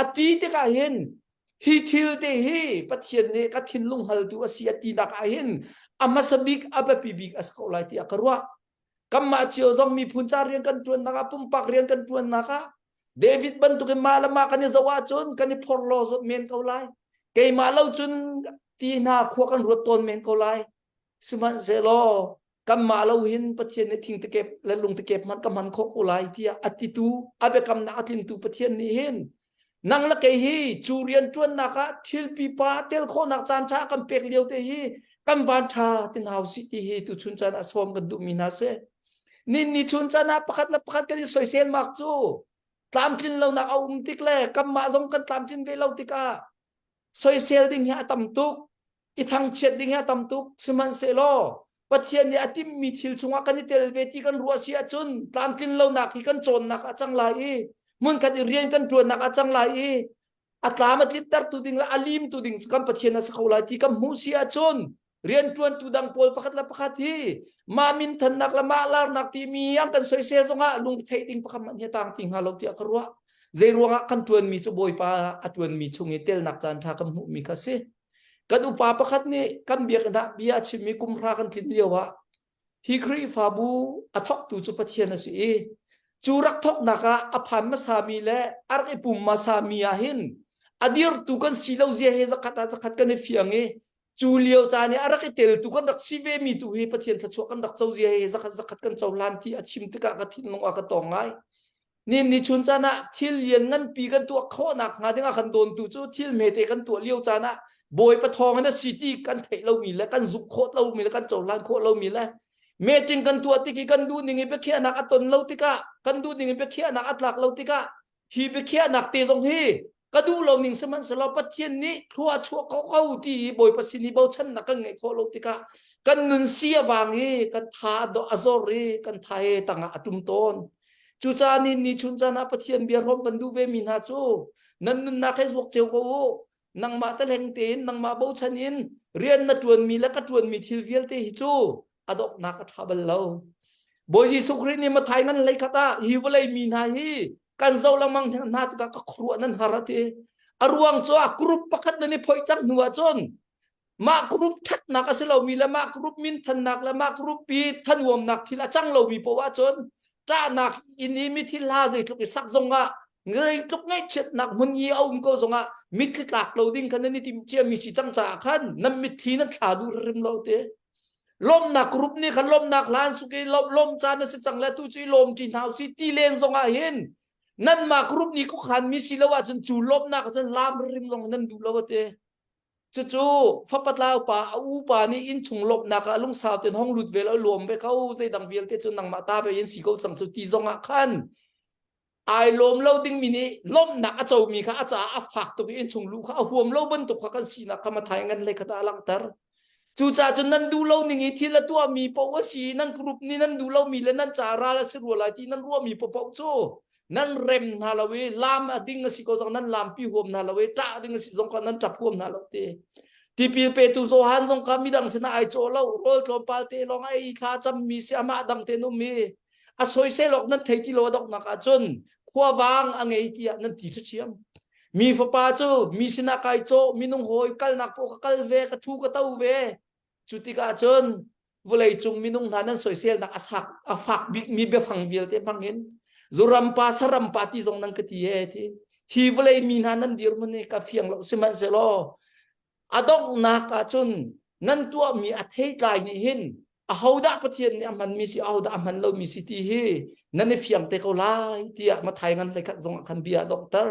a ti tikah hin hi thil te hi Pathian nih ka thinlung hngaltu a si a tinak ah hin a hmasa bik a biapi bik a si ko lai tiah ka ruah. Kanmah cio zong miphun ca rian kan ṭuannak ah pumpak rian kan ṭuannak ah David bantukin mah le mah kan i zoh ahcun kan i phorhlaw zawt men ko lai. Keimah lo cun ti hna khua kan ruat tawn men ko lai. Sihmanhsehlaw kanmah lo hin Pathian nih thingtekep le lungtekep hmanh ka hman khawh ko lai tiah a titu a biakamnak a tlintu Pathian nih hin nang le kei hi cu rian ṭuannak ah thil pipa tel khawhnak caan ṭha kan pek lio te hi kan van ṭha ti hna usih ti hi tuchun caan ah sawm kan duhmi hna si. Nin ni chun caan ah pakhat le pakhat kan i soisel mak cu tlamtlin lonak a um tik le kanmah zong kan tlamtlin ve lo tikah soisel ding hi a tam tuk i thangchiat ding hi a tam tuk sihmanhsehlaw Pathian nih a timhmi thil chungah kan i tel ve ti kan ruah si ahcun tlamtlin lonak hi kan cawnnak a cang lai i hmunkhat i rian kan ṭuannak a cang lai i a tlam a tlintertu ding le a limtu ding cu kan Pathian a si kho lai ti kan hmuh si ahcun rianṭuantu dang pawl pakhat le pakhat hi mah minthannak le mah larnak timi an kan soisel zongah lungretheih ding pakhat hmanh hi tang ti hnga lo tiah ka ruah. Zei ruangah kan ṭuanmi cu Bawipa a ṭuanmi chung i telnak caan ṭha kan hmuhmi kha si. Kan upa pakhat nih kan biakinn ah bia a chimmi kum hra kan tlin lio ah hi Khrihfabu a thawktu cu Pathian a si i cu rak thawknak ah a phan hmasami le a rak i pum hmasami ah hin a dirtu kan si lo zia he zakhat ah zakhat kan i fiang i cu lio caan i a rak i teltu kan rak si ve mi tu hi Pathian thluachuah kan rak co zia he zakhat zakhat kan cohlan ti a chim tikah ka thinlung a ka tawng ngai. Ni ni chun caan ah thil lian nganpi kan tuah khawhnak hnga ding ah kan dawntu cu thil hmete kan tuah lio caan ah Bawipa thawng in a si ti kan theih lomi le kan zumh khawh lomi le kan cohlan khawh lomi le meeting kan tuah tik i kan duh ning i biakhiahnak a ton lo tikah kan duh ning i biakhiahnak a tlak lo tikah hi biakhiahnak te zong hi ka duh lo ning sihmanhsehlaw Pathian nih thlua chuah ko ko ti hi Bawipa sin i bochannak kan ngeih khawh lo tikah kan nun si a vang i kan tha a zor i kan tha he tangah a tum tawn. Cucaah ni ni chun caan ah Pathian bia hrawm kan duh ve mi hna cu nan nunnak he zuak cio ko u. Nangmah te tein nangmah bochan in rian na ṭuanmi le ka ṭuanmi thil vialte hi cu a donghnak a ṭha bal lo. Bawi Jesuh Khrih nih Mathai ngan hlei khat ah hi vawlei mi hna hi kan zoh lengmang hna tikah ka khuaruah nan har a ti. A ruang cu a group pakhat nan i phoih cang hnu ahcun mah group ṭhatnak a si lomi le mah group minthannak le mah group i thanuamnak thil a cang lomi poah ahcun ṭahnak inn i mithil hla zeitluk i sak zongah zeitluk ngaihchiatnak hmun i a um ko zongah mitthli tlak lo ding khan nan i timh ciami si cang caah khan nan mitthli nan thla duh hrim lo te lawmnak group nih khan lawmnak hla an suk i lawm caan a si cang le tu cu i lawm ṭi hna usih ti len zongah hin nanmah group nih khuakhan mi si lo ahcun cu lawmnak cun lam rim zong nan duh lo te Cucu fapatlau pa a upa nih innchung lawmhnak ah lungsau tein hong lut ve lo luam ve ko zeidang vialte cu nangmah ta ve in si ko cang cu ti zong ah khan ai lawm lo dingmi nih lawmhnak a comi kha a caah a fak tuk i innchung luh kha a huam lo bantuk kha kan sinak kha Mathai ngan lei kha a langhter. Cucaah cun nan duh lo ning i thil a tuahmi paoh a si nan group nih nan duh lomi le nan ca ral a si rua lai ti nan ruahmi paohpaoh cu nan rem hna lo i lam a ding a si ko zong nan lampi huam hna lo i ṭah ding a si zong kha nan ṭap huam hna lo ti tipil petu Johan zong kha midang sinah ai cawh lo rawl tlawmpal te lawng a ei thla cammi si amah dang te um i a soisel awk nan thei ti lo a donghnak ahcun khuavang a ngei tiah nan ti ṭhiam mi fapa cu mi sinah kai cawh minung hawi kalnak poh ka kal ve ka ṭhu ka to ve Cu tikah cun vawleicung minung hna nan soiselnak a sak a fak bikmi biafang vialte hmang in zurampa sarampa ti zong nan ka ti e ti hi vawlei mi hna nan dirhmun hi ka fiang lo sihmanhsehlaw a donghnak ah cun nan tuahmi a theitlai nih hin ahodah Pathian nih a hmanmi si ahodah a hman lomi si ti hi nan i fiang te ko lai tiah Mathai ngan hlei khat zong ah khan bia a donghter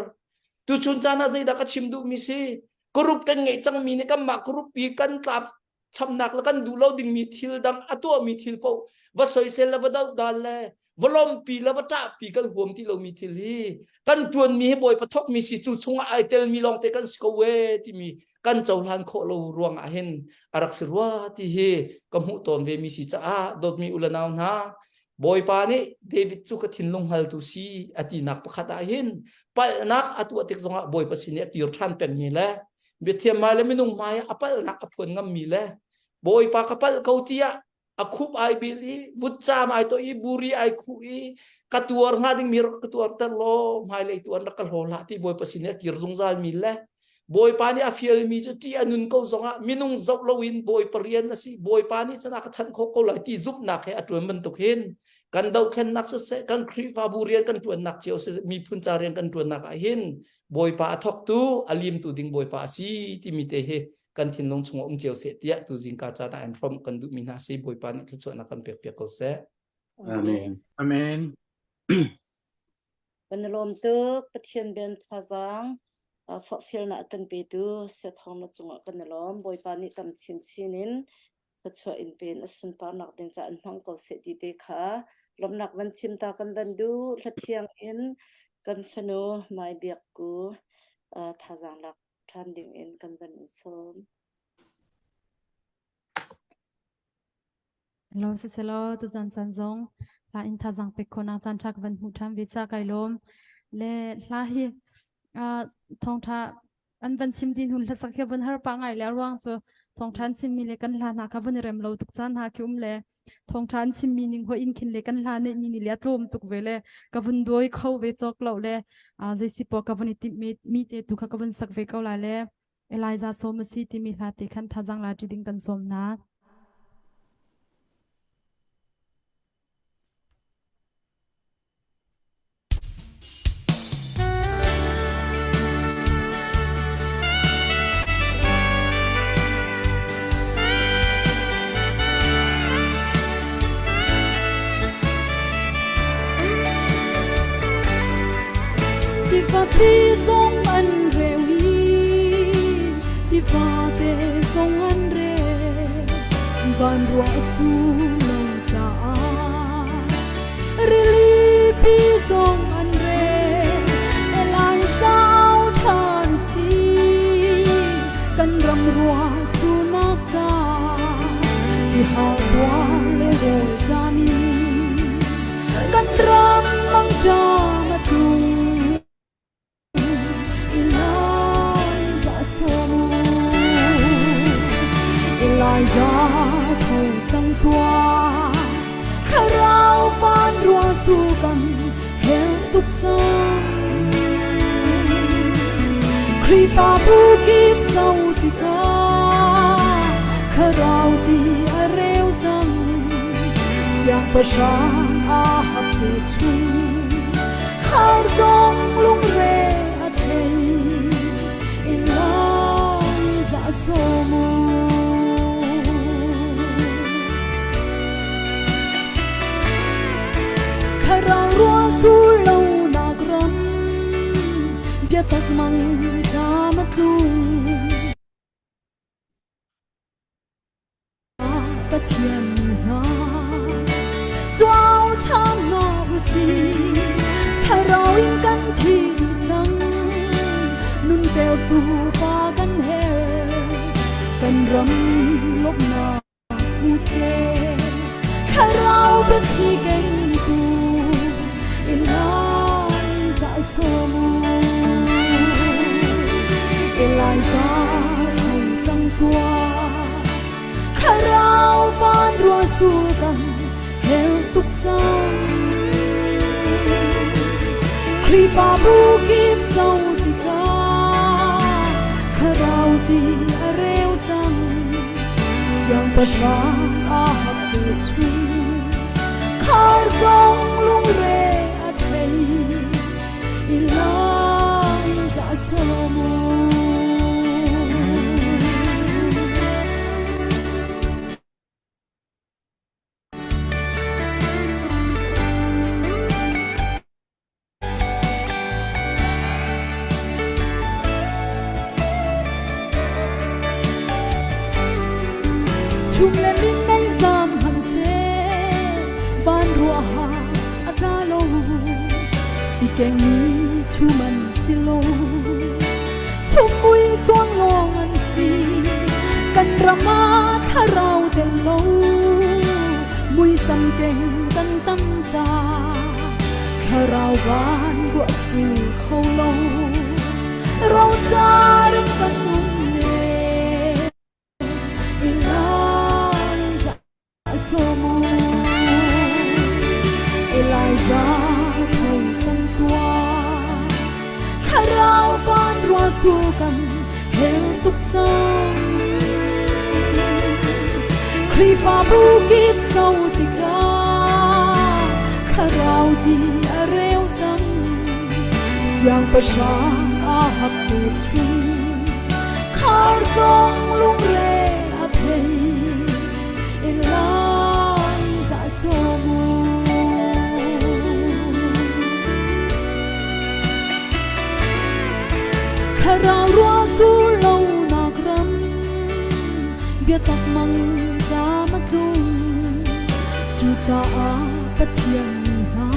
tuchun caan ah zeidah ka chim duhmi si group kan ngeih cangmi nih kanmah group i kan tlap chamnak le kan duh lo dingmi thil dang a tuahmi thil paoh va soisel le va dohdal le. Vawlawmpi le va ṭahpi kan huam ti lomi thil hi kan ṭuanmi hi Bawipa thawkmi si cu chungah ai telmi lawngte kan si ko e timi kan cohlan khawh lo ruangah hin a rak si rua ti hi ka hmuh tawn ve mi si caah dawtmi u le nau hna, Bawipa nih David cu ka thinlung hngaltu si a tinak pakhat ah hin palhnak a tuah tik zongah Bawipa sin i a kir ṭhan pengmi le biathiam hmai le minung hmai ah a palhnak a phuan ngammi le Bawipa ka palh ko tiah a khup ai bil i vutcam ai to i buri ai khuh i ka tuar hnga ding mi rak ka tuar ter law hmailei tu an rak ka hlaw hlah ti Bawipa sin i a kir zungzal mi le Bawipa nih a fialmi cu ṭih a nun ko zongah minung zoh loin Bawipa rian a si, Bawipa nih cun a ka chanh khawh ko lai ti zumhnak he a ṭuan bantuk hin kan dohthlennak siseh, kan Khrihfabu rian kan ṭuannak cio siseh, miphun ca rian kan ṭuannak ah hin Bawipa a thawktu, a limtu ding Bawipa a si timi te hi kan thinlung chungah um cio seh tiah tu zingka caan ah in hrawmh kan duhmi hna si. Bawipa nih thluachuahnak kan pek piak ko seh. Amen. Amen. Kan i lawm tuk. Pathian ben thazaang forhfialnak kan petu Siathawng na cungah kan i lawm. Bawipa nih tam chinchin in thluachuah in pen a sunparnak ding ca in hmang ko seh ti te kha lawmhnak van chim ta kan van duh. Hlathiang in kan fanu Mai Biak Ku thazaang lak ṭhan ding in kan van in sawm. Hello, siselaw tuzan caan zong hla in thazaang pek khawhnak caan ṭha ka van hmuh ṭhan ve ca kai lawm. Le hla hi thawngṭha an van chim ti hnu hlasak hi van har pah ngai le a ruang cu thawngṭha an chimmi le kan hla hna kha van i rem lo tuk caan hna khi um le thawngṭha an chimmi ning hoi in khin le kan hla neihmi nih le a tlawm tuk ve le ka vun dawi kho ve cawk lo le zei si poah ka vun i timh mi te tu kha ka vun sak ve ko lai le Elijah sawm a si timi hla te khan thazaang la ṭi ding kan sawm hna. Tiva zong an reu i tivate zong an reu, van ruah sur lo caah rilipi zong an reu. Elijah au ṭhan si kan ram ruah surnak ca ti hal tuar le rawl jam in kan ram mangṭam a tlung. Elijah sawm u, Elijah tho sang tuah, thlarau van ruah su kan hel tuk cang. Khrihfabu kip so tikah thlarau ti a reu cang, siangpahrang Ahab te chung khar zong lungre a thei. Elijah sawm u. Thlarau ruah sur lo nak ram biatak mang ṭam a tlung. Pathian hna cuau ṭhan hna usih, thlarau in kan thi dih cang, nun tu pa kan herh, kan ram lawmhnak hmu seh, thlarau biathli kengtu Elijah sawm u. Elijah tho sang tuah, thlarau van ruah sur kan hel tuk cang. Khrihfabu kip so tikah thlarau ti a reu cang, siangpahrang Ahab te chung khar zong lungre a thei. Elijah sawm u. Chung le min mei zam hmanh seh. kengmi chum an si lo. Chumpui chuang lawng an si. Kan ram ah thlarau tel lo. Muisam keng kan tam ca. Thlarau van ruah sur kho lo. Rocar in kan um ne. Eliza somu. Eliza tho sang tua. Thlarau van rua su kan hel tuk cang. Khrihfabu kip so tikah thlarau ti a reu cang. Siangpahrang a hak te chung khar zong lungre a thei. Eliza somu. Thlarau rua sur lo nak ram biatak mang ṭam a tlung cucaah Pathian mi hna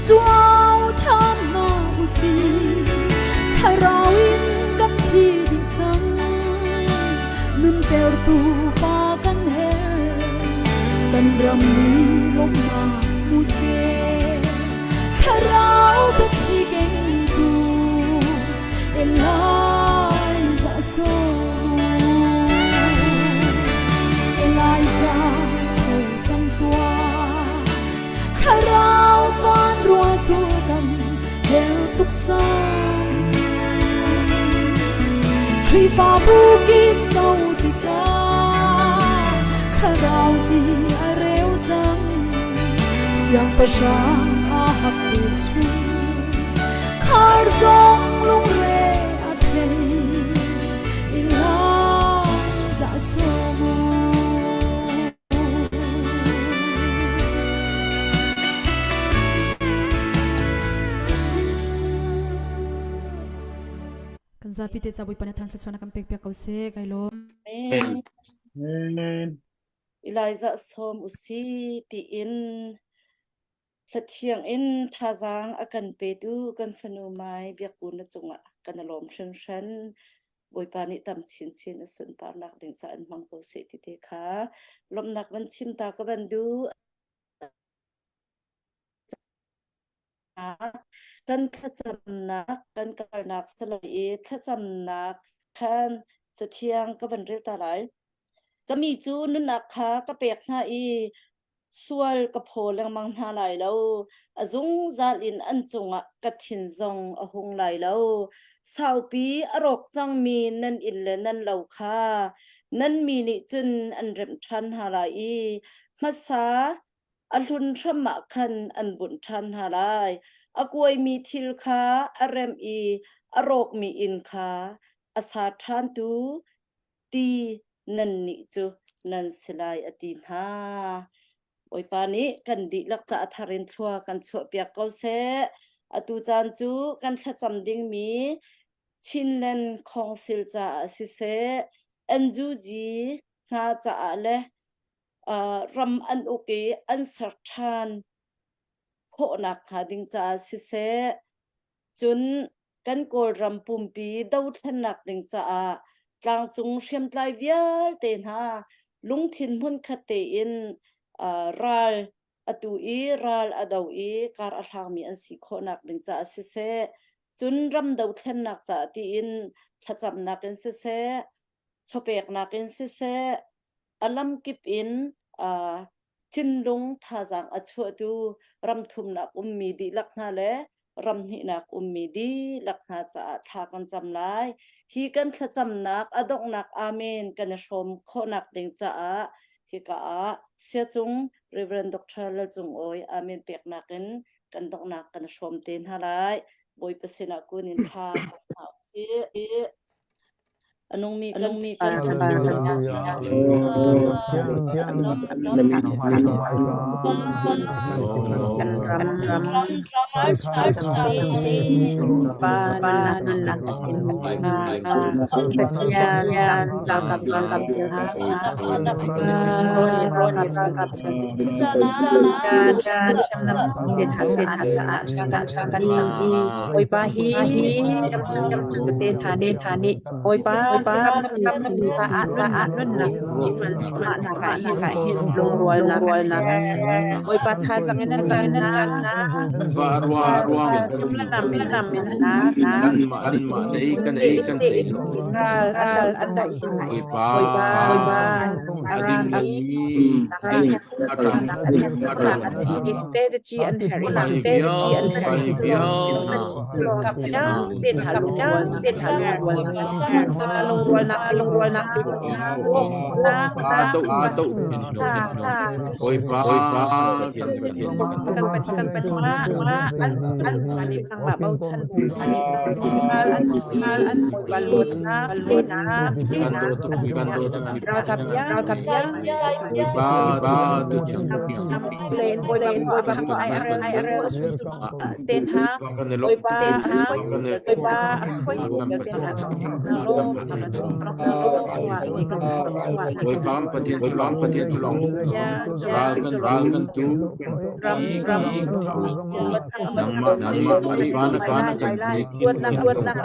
cuau ṭham hna usih thlarau in kan thi ding cang nuntertu pa kan herh kan ram mi lawmhnak hmu seh thlarau biathli kengtu Eliza sawm Eliza tho sang tuah thlarau van rua sur kan hel tuk cang Khrihfabu kip so tikah thlarau ti a reu cang siangpahrang a hak te chung khar zong lungre a thei Eliza somu Kan zapi te ca Bawipa nih thang thluachuahnak kan pek piak ko seh. Kai lawm. Amen. Amen. Elijah sawm usi tiin Hlathiang in thazaang a kan petu kan fanu Mai Biakku na cungah kan i lawm hringhran. Bawipa nih tam chinchin a sunparnak ding caah in hmang ko seh ti te kha lawmhnak van chim ta ka van duh. Kan thlacamnak kan kalnak salai i thlacamnak khan cathiang ka van rel ta lai. Ka mi cu nunnak kha ka pek hna i sual ka phaw lengmang hna lai lo. A zungzal in an cungah ka thin zong a hung lai lo. Saupi a rawk cangmi nan inn le nan lo kha nan mi nih cun an remh ṭhan hna lai i hmasa a hlun hram ah khan an bunh ṭhan hna lai. A kuaimi thil kha a remh i a rawkmi inn kha a sa ṭhantu ti nannih cu nan si lai a ti hna. Bawipa nih kan dihlak ca a thar in thlua kan chuahpiak ko seh. Atu caan cu kan thlacam dingmi Chinland Council caah siseh, NUG hna caah le uh, ram an uk i an ser ṭhan khawhnak hnga ding caah siseh, Cun kan Kawlram pumpi dothlennak ding caah tlangcung hriamtlai vialte hna lungthin hmunkhat tein ral atu i ral a do i kar a hlangmi an si khawhnak ding caah siseh, cun ram dothlennak caah tiin thlacamnak in siseh, chawpeknak in siseh, a lamkip in thinlung thazaang a chuahtu ramthumnak ummi dihlak hna le ramhnihnak ummi dihlak hna caah thla kan cam lai. Hi kan thlacamnak a donghnak amen kan i hrawm khawhnak ding caah hika ah Siacung Reverend Dr. Lalcung Awi amen peknak in kan donghnak kan hrawm te hna lai. Bawipa sinah kun in thla cam hna usih. A nungmi kan nungmi kan kan ram pa nunnak Pathian ralkap ralkap ron. Kan hriamnam ten ha caah kan kan cang i Bawipa hi te hna nih hna nih Bawipa caah caah nunnak nak ah hin hin lungrualnak lungrualnak Bawipa thazang in an kan na nam in na na Anmah lei kan ei kan thei lo. ral ral an daih Bawipa Bawipa a ding lomi a ṭang a ṭang strategy an herh i strategy an herh kap ten ha lungrual ten ha lungrual lungrualnak lungrualnak na do na do Bawipa kan pathian kan pathian an an nangmah bochan an an baluatnak na kan do tuk kan do tuk ralkap ya ralkap ya Bawipa tu thiang len len Bawipa IRL IRL ten ha Bawipa Bawipa ten ha lo Bawipa Pathian Pathian Pathian tu long ral kan ral kan tu ram ram nangmah nangmah Bawipa na kan kan luatnak luatnak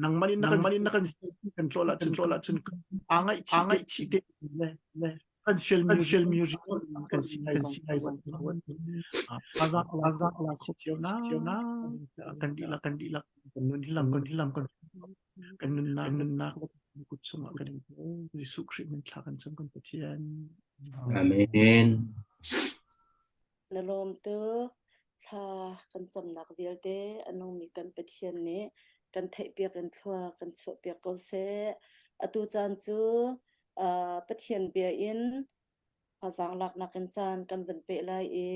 Nangmah nih na kan Nangmah nih na kan kan tlawh ahcun tlawh ahcun aa ngaihchih aa ngaihchih te le kan fialmi kan fialmi kan si lai kan si lai zong azang azang la kho cio na cio na kan dihlak kan dihlak kan nun hilam kan hilam kan kan nunnak nunnak kut chungah kan Jesuh Khrih min thla kan cam kan Pathian Amen. Na lawm tuk. Thla kan camnak vialte a nungmi kan Pathian nih kan theihpiak in thlua kan chuahpiak ko seh. Atu caan cu uh, Pathian bia in thazaang laknak in caan kan van peh lai i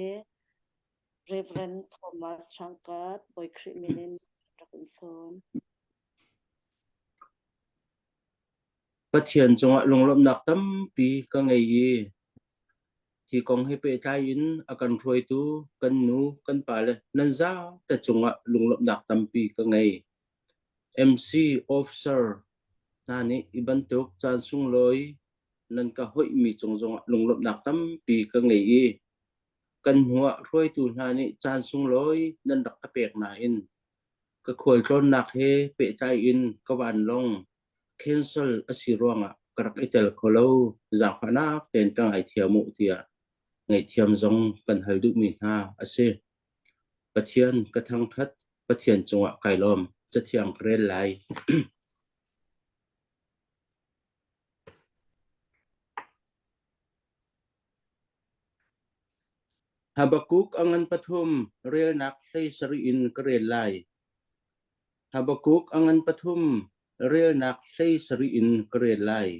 Reverend Thomas Hrangkat Bawi Khrih min in rak in sawm. Pathian cungah lunglawmhnak tampi ka ngei i Hi kong he pehtlai in a kan hruaitu kan nu kan pale nan zate cungah lunglawmhnak tampi ka ngei. MC officer hna nih hi bantuk caan sunglawi nan ka hoihmi cung zongah lunglawmhnak tampi ka ngei i kan hnuah hruaitu hna nih caan sunglawi nan rak ka pek nain ka khualtlawnnak he pehtlai in ka vanlawng cancel a si ruangah ka rak i tel kho lo. Zaangfahnak tein ka ngaithiam u tiah ngaihthiam zong kan hal duhmi hna a si. Pathian ka thangṭhat, Pathian cungah kai lawm. Cathiang ka rel lai. Habakkuk a ngan pathum relnak 17 in ka rel lai. Habakkuk a ngan pathum relnak 17 in ka rel lai.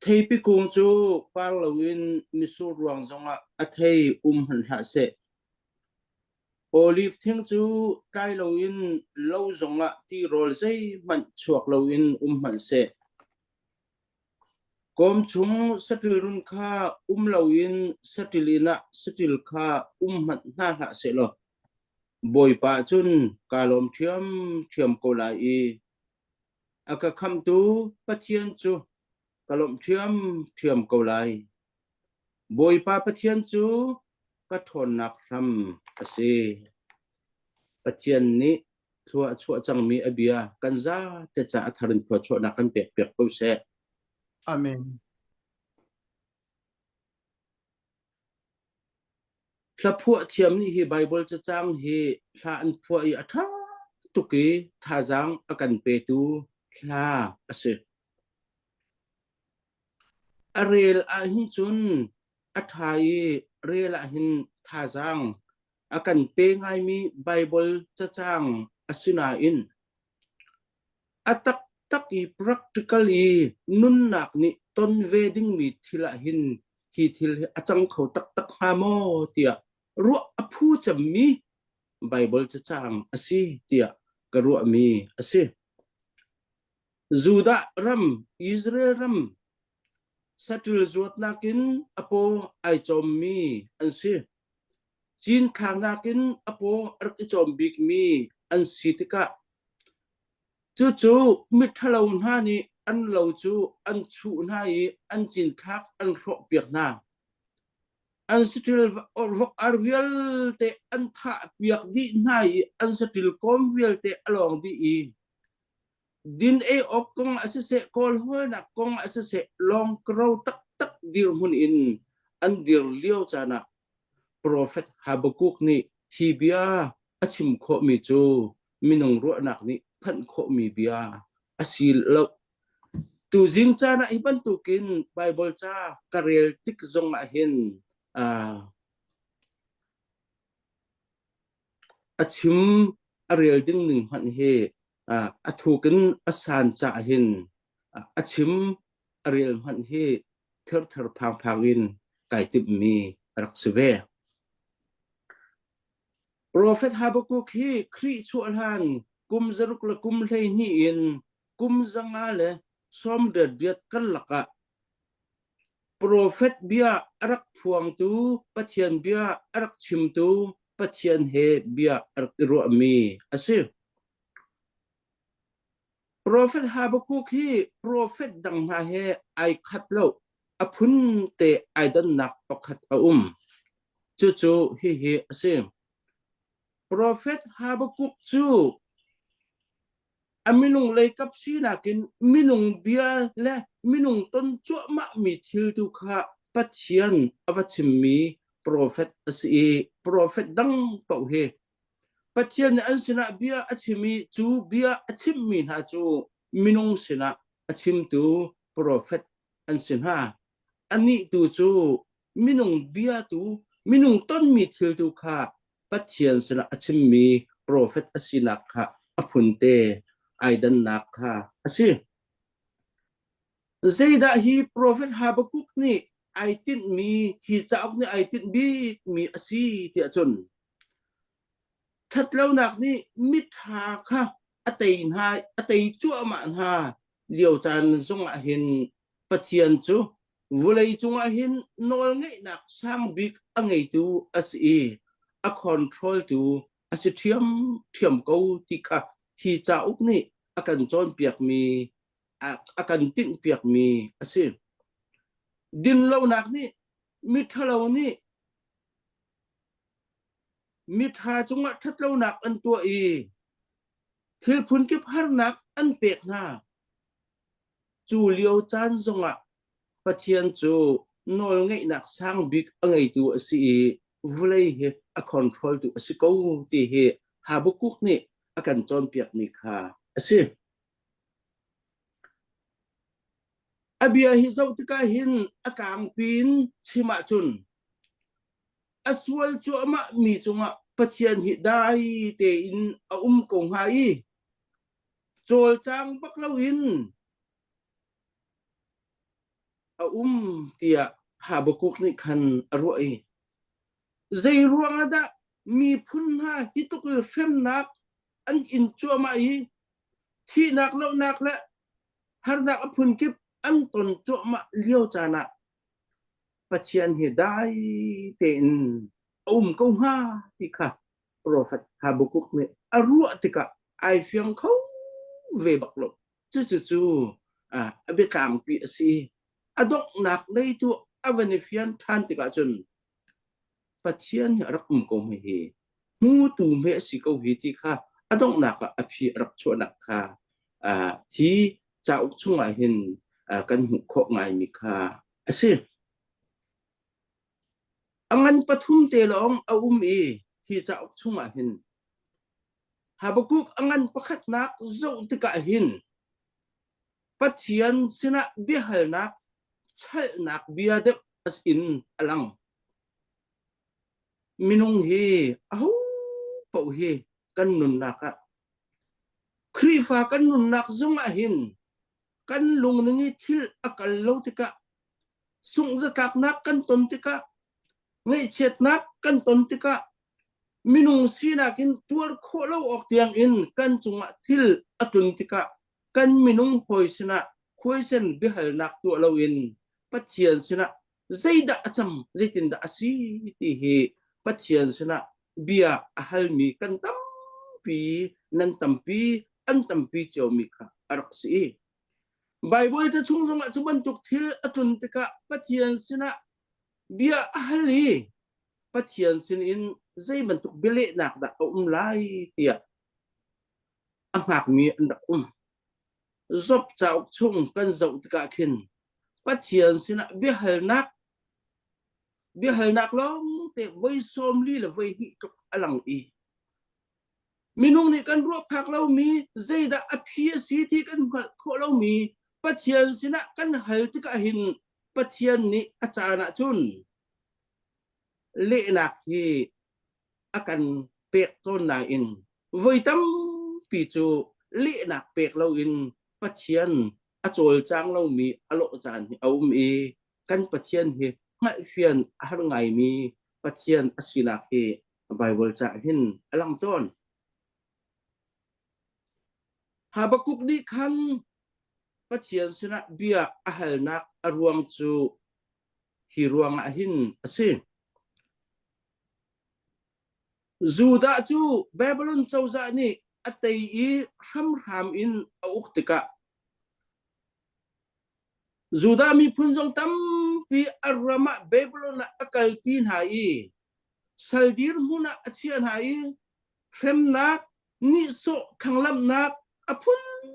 Theipi kung cu par loin mitsur ruang zongah a thei um hmanh hlah seh. Olive thing cu tlai loin lo zongah tirawl zeihmanh chuak loin um hmanh seh. Kawm chung saṭil run kha um loin saṭil inn ah saṭil kha um hmanh hna hlah sehlaw Bawipa cun kaa lawm ṭhiamṭhiam ko lai i a ka khamhtu Pathian cu ka lawmh ṭhiamṭhiam ko lai. Bawipa Pathian cu ka ṭhawnnak hram a si. Pathian nih thlua a chuah cangmi a bia kan zate ca a thar in thlua chuahnak kan pekpiak ko seh. Amen. Hlaphuah thiam nih hi Baibal cacang hi hla an phuah i a ṭha tuk i thazaang a kan petu hla a si. A rel ahhin cun a ṭha i rel ahhin thazaang a kan pe ngaimi Baibal cacang a si nain a taktak i practical i nunnak nih ton ve dingmi thil ah hin hi thil hi a cang kho taktak hnga maw tiah ruah a phu cemmi Baibal cacang a si tiah ka ruahmi a si. Judah ram, Israel ram saṭil zuatnak in a paw ai cawmmi an si. Cinthlaknak in a paw a rak i cawm bikmi an si tikah cucu miṭhalo hna nih an lo cu an chuh hna i an cinthlak an hrawhpiak hna. An saṭil vok ar vialte an thahpiak dih hna i an saṭil kawm vialte a lawng dih i din ei awk kong ah siseh, kawlhawlnak kong ah siseh, lawngkaro taktak dirhmun in an dir lio caan ah Profet Habakkuk nih hi bia a chim khawhmi cu minung ruahnak nih phanh khawhmi bia a si lo. Tuzing caan ah hi bantukin Baibal ca ka rel tik zong ah hin a chim a rel ding ning hmanh hi a thuk in a san cah hin a chim a rel hmanh hi thirther phangphang in kai timhmi a rak si ve. Profet Habakkuk hi Khrih chuah hlan kum zaruk le kum 12 in kum 598 karlak ah Profet bia a rak phuangtu, Pathian bia a rak chimtu, Pathian he bia a rak i ruahmi a si. Profet Habakkuk hi profet dang hna he ai khat lo. A phun te ai dannak pakhat a um. Cucu hihi a si. Profet Habakkuk cu. A minung lei kap sinak in minung bia le minung ton cuahmahmi thil tu kha Pathian a va chimmi profet a si i profet dang paoh hi Pathian nih an sinah bia a chim i cu bia a chimmi hna cu minung sinah a chimtu profet an si hna. Anih tu cu minung bia tu, minung tonmi thil tu kha Pathian sinah a chimmi profet a sinak kha a phunte ai dannak kha a si. Zeidah hi profet Habakkuk nih ai tinhmi, hi cauk nih ai tinh bikmi a si tiah cun ṭhatlonak nih miṭha kha a tei hna, a tei cuahmah hna lio caan zongah hin Pathian cu vulei cungah hin nawlngeihnak sang bik a ngeitu a si i a control-tu a si ṭhiamṭhiam ko ti kha hi cauk nih a kan cawnpiakmi a kan tinhpiakmi a si. Dinlonak nih miṭhalo nih miṭha cungah ṭhatlonak an tuah i thil phunkip harnak an pek hna. Cu lio caan zongah Pathian cu nawlngeihnak sang bik a ngeitu a si i vawlei hi a control-tu a si ko ti hi Habakkuk nih a kan cawnpiakmi kha a si. A bia hi zoh tikah hin a tlangpi in chim ahcun a sual cuahmah mi cungah Pathian hi dai tein a um ko hnga i cawlcang bak loin a um tiah Habakkuk nih khan a ruah i zei ruangah dah miphun hna hi tluk i hremnak an in cuahmah i thihnak lohnak le harnak a phunkip an ton cuahmah lio caan ah Pathian hi dai tein a um ko hnga ti kha profet Habakkuk nih a ruah tikah ai fiang kho ve bak lo. Cucu a biatlangpi a si. A donghnak lei tu a van i fian ṭhan tikah cun Pathian hi a rak um ko hme hi hmutu hme a si ko hi ti kha a donghnak ah a phi a rak chuahnak kha hi cauk chungah hin kan hmuh khawh ngaimi kha a si. A ngan pathum te lawng a um i hi cauk chungah hin Habakkuk a ngan pakhatnak zoh tikah hin Pathian sinah biahalnak chalhnak bia deuh in a lang. Minung hi aho paoh hi kan nunnak ah Khrihfa kan nunnak zongah hin kan lungning i thil a kal lo tikah sunghzatlaknak kan ton tikah ngaihchiatnak kan ton tikah minung sinak in tuar khawh lo awk tiang in kan cungah thil a tlun tikah kan minung hawi sinah khuaisen biahalnak tuah loin Pathian sinah zeidah a cang zeitindah a si ti hi Pathian sinah bia a halmi kan tampi nan tampi an tampi ciomi kha a rak si. Baibal ca chung zongah cu bantuk thil a tlun tikah Pathian sinah bia a hal i Pathian sinin zei bantuk bialehnak dah a um lai tiah a hngakmi an rak um. Job cauk chung kan zoh tikah khin Pathian sinah biahalnak biahalnak lawng te voi 40 le voi hnih tluk a lang i minung nih kan ruah phak lomi zeidah a phi a si ti kan hngalh khawh lomi Pathian sinah kan hal tikah hin Pathian nih a caan ah cun lehnak hi a kan pek tawn nain voi tampi cu lehnak pek loin Pathian a cawlcang lomi a lawh caan hi a um i kan Pathian hi hngalhfian a har ngaimi Pathian a sinak hi Baibal ca hin a lang tawn. Habakkuk nih khan Pathian sinah bia a halnak a ruang cu hi ruangah hin a si. Judah cu Babylon cozah nih a tei i hramhram in a uk tikah Judah miphun zong tampi a ram ah Babylon ah a kalpi hna i sal dirhmun ah a chiah hna i hremnak, nihsawh, thlanglamhnak a phunphun.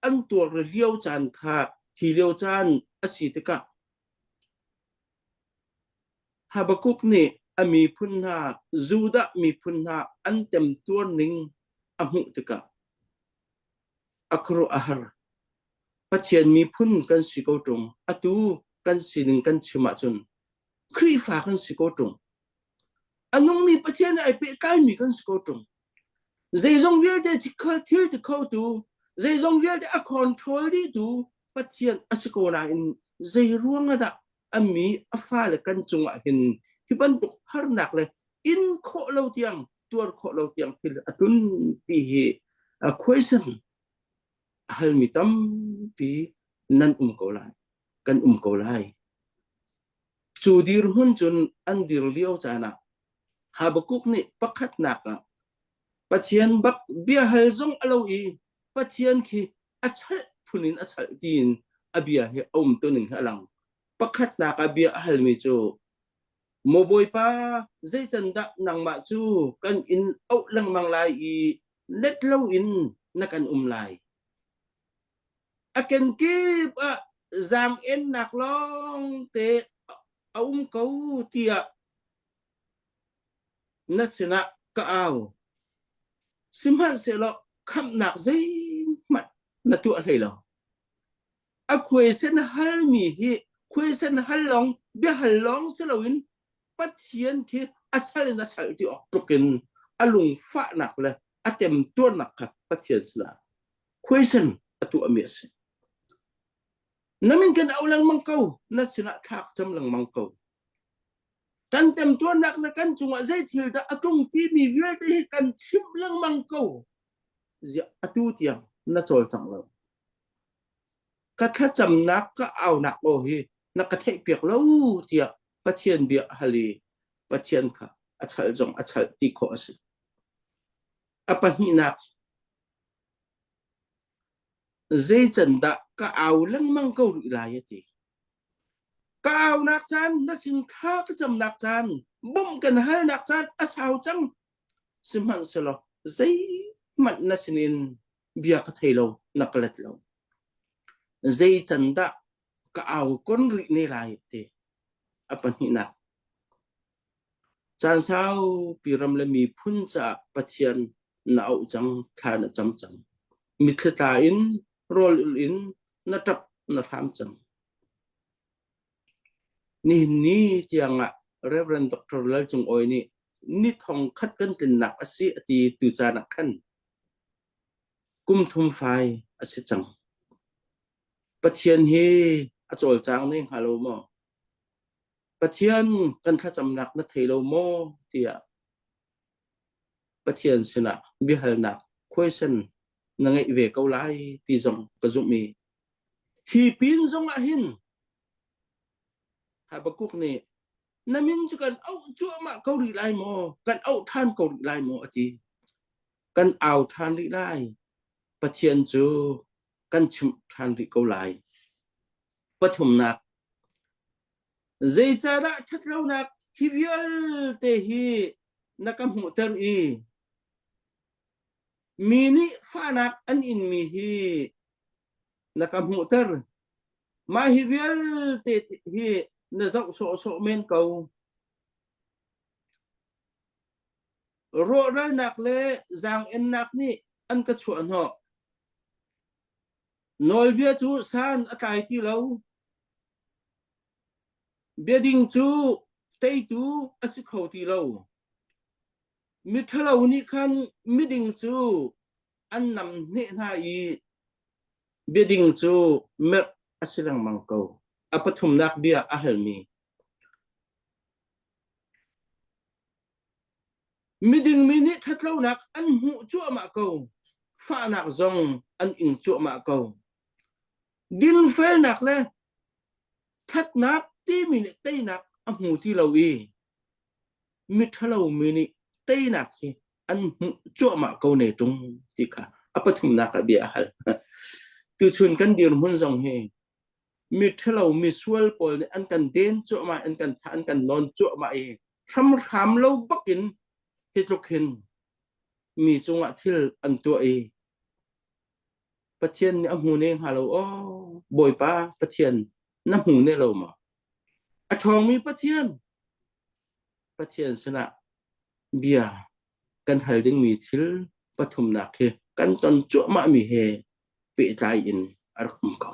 an tuar lio caan kha hi lio caan a si tikah Habakkuk nih a miphun hna Judah miphun hna an temtuar ning a hmuh tikah a khuaruah a har. Pathian miphun kan si ko ṭung. Atu kan sining kan chim ahcun Khrihfa kan si ko ṭung. A nungmi Pathian he ai pehtlaimi kan si ko ṭung. Zeizong vialte thil ti khotu, zeizong vialte a control dihtu Pathian a si ko nain zei ruang ah dah a mi a fale kan cungah hin hi bantuk harnak le in khawh lo tiang tuar khawh lo tiang thil a tlun ti hi question a halmi tampi nan um ko lai kan um ko lai cu dirhmun cun an dir lio caan ah Habakkuk nih pakhatnak ah Pathian bak biahal zong a lo i Pathian khi a chalh phun in a chalh tiin a bia hi a um tuning hi a lang. Pakhatnak ah bia a halmi cu Maw Bawipa zeican dah nangmah cu kan in auh lengmang lai i let loin na kan um lai. A kenkip ah zaang-ennak lawng te a um ko tiah na sinah ka au. Sihmanhsehlaw khamhnak zeihmanh na tuah hlei lo. A khuaisen halmi hi khuaisen hal lawng biahal lawng si loin Pathian khi a sal in a sal ti awk tluk in a lungfahnak le a temtuarnak kha Pathian sinah khuaisen a tuahmi a si. Na min kan au lengmang ko, na sinah thla ka cam lengmang ko. Kan temtuarnak le kan cungah zei thil dah a tlung timi vialte hi kan chimh lengmang ko. Ziah atu tiang na cawlcang lo. Ka thlacamnak ka aunak aw hi na ka theihpiak lo tiah Pathian bia a hal i Pathian kha a chalh zong a chalh ti khawh a si. A pahnihnak, zei can dah ka au lengmang ko rih lai a ti. Ka aunak caan, na sin thla ka camnak caan, bawmh kan halnak caan a sau cang. Sihmanhsehlaw zeihmanh na sinin bia ka thei lo, na ka let lo. Zei can dah ka au kon rih ne lai ti. A pahnihnak, caan saupi ram le miphun caah Pathian na auh cang, thla na cam cang. Mitthli tla in, rawl ul in na ṭap na hram cang. Nihin ni tiangah Reverend Dr. Lal Cung Awi nih ni thong khat kan tlinnak a si a ti tu caan ah khan kum thum fai a si cang. Pathian hi a cawlcang ne hnga lo maw? Pathian kan thlacamnak na thei lo maw? tiah Pathian sinah biahalnak question na ngeih ve ko lai ti zong ka zumh i hi pin zong ah hin Habakkuk nih na min cu kan auh cuahmah ko rih lai maw? Kan auh ṭhan ko rih lai maw? a ti. Kan au ṭhan rih lai. Pathian cu kan chimh ṭhan rih ko lai. Pathumnak, zeicahdah ṭhatlonak hi vialte hi na ka hmuhter i mi nih fahnak an inmi hi na ka hmuhter. Mah hi vialte hi na zoh sawhsawh men ko. Rawhralnak le zaang-ennak nih an ka chuahhnawh. Nawlbia cu san a tlai ti lo. Biading cu teitu a si kho ti lo. Miṭhalo nih khan miding cu an namhneh hna i biading cu merh a si lengmang ko. A pathumnak bia a halmi. Miding mi nih ṭhatlonak an hmuh cuahmah ko, fahnak zong an ing cuahmah ko. Dinfelnak le ṭhatnak timi nih teinak a hmu ti lo i miṭhalo mi nih teinak hi an hmuh cuahmah ko ne ṭung ti kha a pathumnak ah bia a hal. Tuchun kan dirhmun zong hi miṭhalo misual pawl nih an kan den cuahmah an kan thah an kan nawn cuahmah i hramhram lo bakin hi tluk hin mi cungah thil an tuah i. Pathian nih a hmu ne hnga lo aw Bawipa Pathian na hmu ne lo maw? A ṭhawngmi Pathian Pathian sinah bia kan hal dingmi thil pathumnak hi kan ton cuahmahmi he pehtlai in a rak um ko.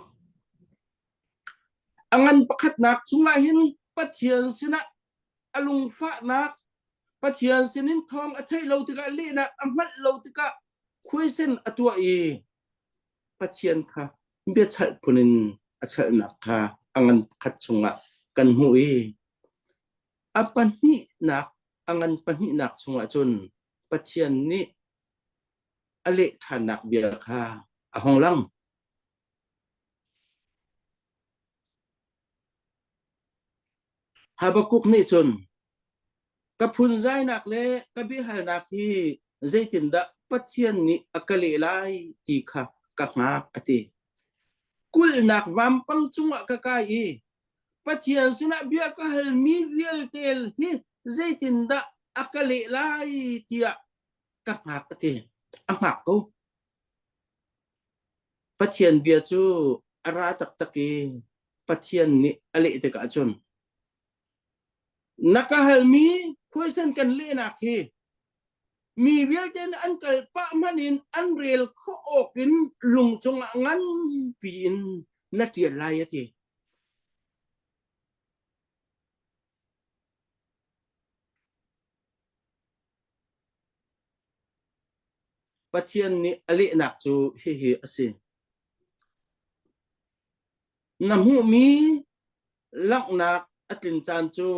A ngan pakhatnak chungah hin Pathian sinah a lungfahnak Pathian sinin thawng a theih lo tikah lehnak a hngalh lo tikah khuaisen a tuah i Pathian kha biachalh phun in a chalhnak kha a ngan pakhat chungah kan hmuh i a pahnihnak a ngan pahnihnak chungah cun Pathian nih a leh ṭhannak bia kha a hung lang. Habakkuk nih cun ka phunzainak le ka biahalnak hi zeitindah Pathian nih a ka leh lai ti kha ka hngak a ti. Kulhnak vampang cungah ka kai i Pathian sinah bia ka halmi vialte hi zeitindah a ka leh lai tiah ka hngak a ti. A hngak ko. Pathian bia cu a ra taktak i Pathian nih a leh tikah cun na ka halmi question kan lehnak hi mi vialte nih an kal pah hmanh in an rel khawh awk in lung cungah nganpi in na ṭial lai a ti. Pathian nih a lehnak cu hihi a si. Na hmuhmi langhnak a tlin caan cu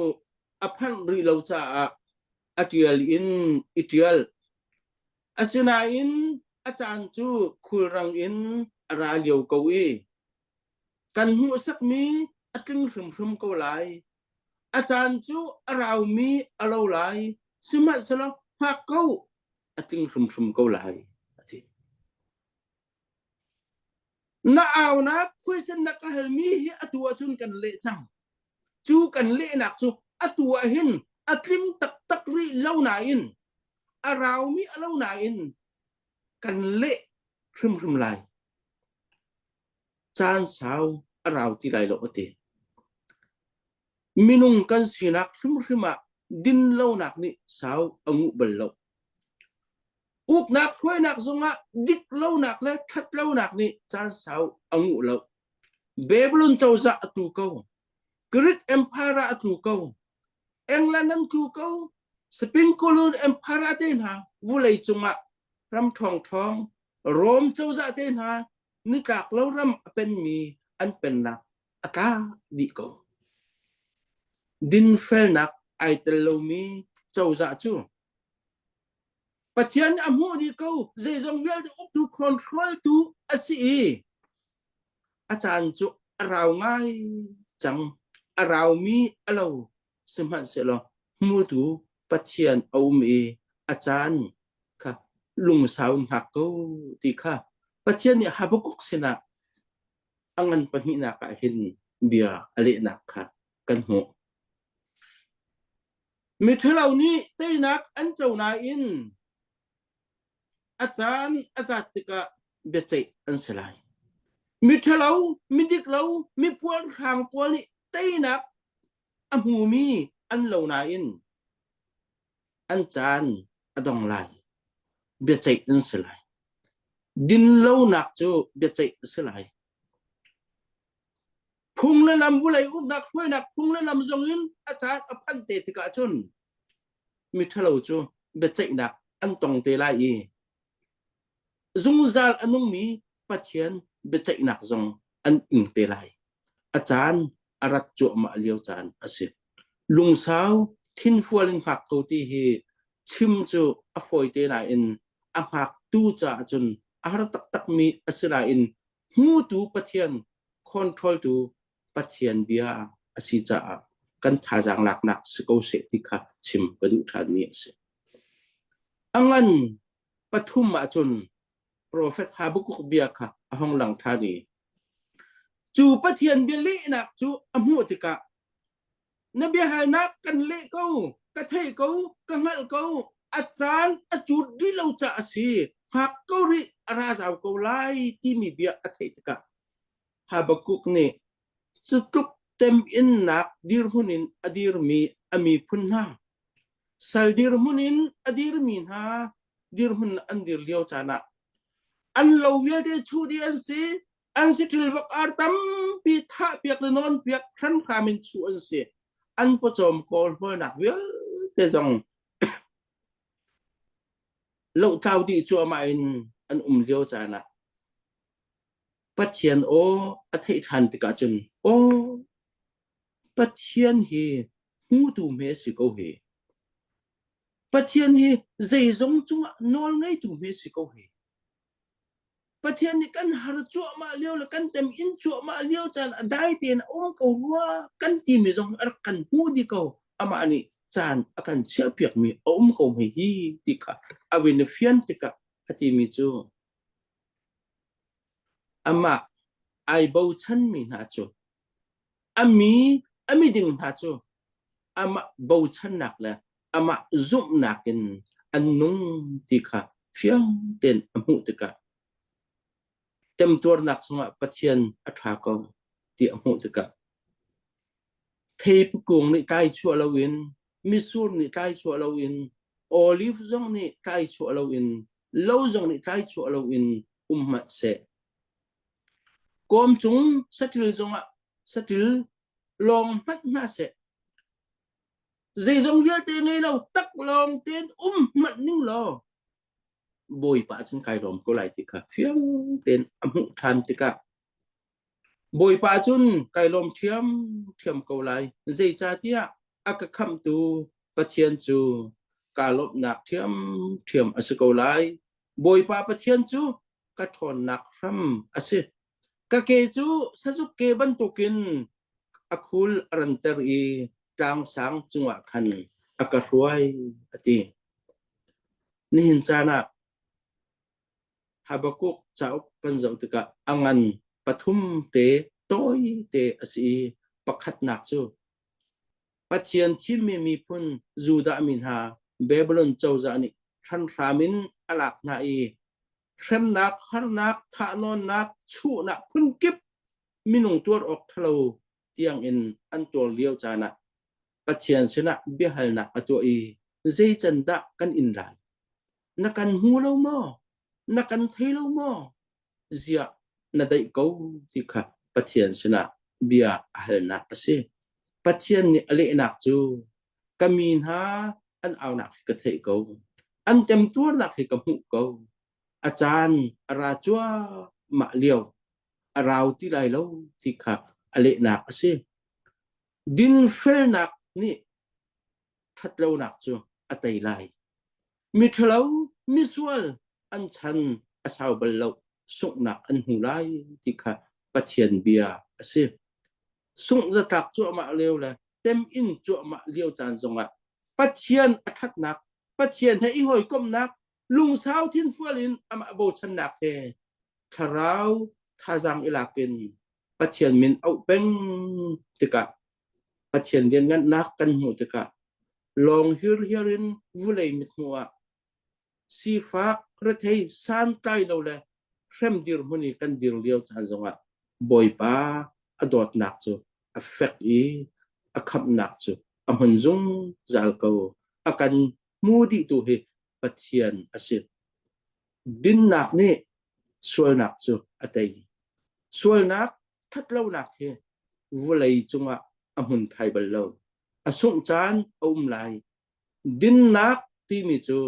a phanh rih lo caah a ṭial in i ṭial. Asinain a caan cu khulrang in a ra lio ko i kan hmuhsakmi a tling hrimhrim ko lai. A caan cu a raumi a lo lai, sihmanhsehlaw hngak ko, a tling hrimhrim ko lai, a ti. Na aunak question na ka halmi hi atu ahcun kan leh cang. Cu kan lehnak cu atu ah hin a tling taktak rih lo nain a raumi a lo nain kan leh hrimhrim lai. Caan sau a rau ti lai lo a ti. Minung kan sinak hrimhrim ah dinlonak nih sau a nguh bal lo. Uknak hruainak zongah dik lonak le ṭhat lonak nih caan sau a nguh lo. Babylon cozah a tlu ko. Greek Empire ah a tlu ko. England an tlu ko. Spain Colon Empire ah te hna vulei cungah ram ṭhawngṭhawng Rome cozah te hna nitlak lo ram a penmi an pennak a tla dih ko. Dinfelnak ai tel lomi cozah cu Pathian nih a hmuh dih ko zeizong vialte uktu control tu a si i a caan cu a rau ngai cang a raumi a lo sihmanhsehlaw hmutu Pathian a um i a caan kha lungsau in hngak ko ti kha Pathian nih Habakkuk sinah a ngan pahnihnak ah hin bia a lehnak kha kan hmuh. Miṭhalo nih teinak an co nain a caan a zat tikah biaceih an si lai. Miṭhalo, midiklo, mipuarhrang pawl nih teinak a hmumi an lo nain an caan a dong lai. Biaceih an si lai. Dinlonak cu biaceih a si lai. Phung le lam vulei uknak hruainak phung le lam zong in a caan a phanh te tikah cun miṭhalo cu biaceihnak an tong te lai i zungzal a nungmi Pathian biaceihnak zong an ing te lai. A caan a rat cuahmah lio caan a si. Lungsau thinfual in hngak ko ti hi chim cu a fawi te nain a hngaktu caah cun a har taktakmi a si nain hmutu Pathian control tu Pathian bia a si caah kan thazaang laknak si ko seh ti kha chim ka duh ṭhanmi a si. A ngan pathum ahcun profet Habakkuk bia kha a hong lang ṭhan i cu Pathian bia lehnak cu a hmuh tikah na biahalnak kan leh ko ka thei ko ka hngalh ko a caan a cut rih lo caah a si hngak ko rih. a ra zau ko lai timi bia a theih tikah Habakkuk nih cu tluk teminnak dirhmun in a dirmi a miphun hna sal dirhmun in a dirmi hna dirhmun an dir lio caan ah an lo vialte chuh dih an si an si ṭilvak ar tampi thah piak le nawn piak hranhram in chuh an si an pawcawm kawl hmualnak vialte zong lohtlau dih cuahmah in an um lio caan ah Pathian aw a theih ṭhan tikah cun aw Pathian hi hmutu hme si ko hi Pathian hi zeizong cungah nawl ngeitu hme si ko hi Pathian nih kan har cuahmah lio le kan tem in cuahmah lio caan a dai tein a um ko rua kan timi zong a rak kan hmuh dih ko amah nih caan a kan chiahpiakmi a um ko hme hi ti kha a vin i fian tikah a timi cu amah ai bochanmi hna cu a mi a miding hna cu amah bochannak le amah zumhnak in an nung ti kha fiang tein a hmuh tikah temtuarnak chungah Pathian a ṭha ko ti a hmuh tikah theip kung nih tlai chuah loin mitsur nih tlai chuah loin olive zong nih tlai chuah loin lo zong nih tlai chuah loin um hmanh seh kawm cung saṭil zongah saṭil lawng hmanh hna seh zeizong vialte ngei lo tak lawng tein um hmanh ning law Bawipa cun kai lawm ko lai ti kha fiang tein a hmuh ṭhan tikah Bawipa cun kai lawm ṭhiam ṭhiam ko lai zeicahtiah a ka khamhtu Pathian cu kaa lawmhnak ṭhiam ṭhiam a si ko lai Bawipa Pathian cu ka ṭhawnnak hram a si Ka ke cu sazuk ke bantukin a khul a ranter i tlangsang cungah khan a ka hruai, a ti. Nihin caan ah Habakkuk cauk kan zoh tikah a ngan pathum te tawi te a si i pakhatnak cu Pathian thimmi miphun Judah mi hna Babylon cozah nih hranhram in a lak hna i hremnak, harnak, thahnawnnak, chuhnak phunkip minung tuar awk ṭhalo tiangin an tuar lio caan ah Pathian sinah biahalnak a tuah i zei can dah kan in lai? Na kan hmu lo maw? Na kan thei lo maw? Ziah na daih ko ti kha Pathian sinah bia a halnak a si. Pathian nih a lehnak cu ka mi hna an aunak hi ka theih ko. An temtuarnak hi ka hmuh ko. A caan a ra cuahmah lio, a rau ti lai lo ti kha a lehnak a si. Dinfelnak nih ṭhatlonak cu a tei lai. Miṭhalo, misual an chan a sau bal lo, sunghnak an hmu lai ti kha Pathian bia a si. Sungh zatlak cuahmah lio le tem-in cuahmah lio caan zongah Pathian a ṭhatnak, Pathian he i hawikomhnak, lungsau thinfual in amah bochannak he thlarau thazaang i lak in Pathian min auh peng tikah Pathian lianngannak kan hmuh tikah lawng hirhiar in vulei mithmuh ah sifak rethei santlai lo le hrem dirhmun i kan dir lio caan zongah Bawipa a dawtnak cu a fek i a khamhnak cu a hmun zungzal ko. A kan hmu dihtu hi Pathian a si. Dinnak nih sualnak cu a tei. Sualnak ṭhatlonak hi vawlei cungah a hmun thai bal lo. A sungh caan a um lai. Dinnak timi cu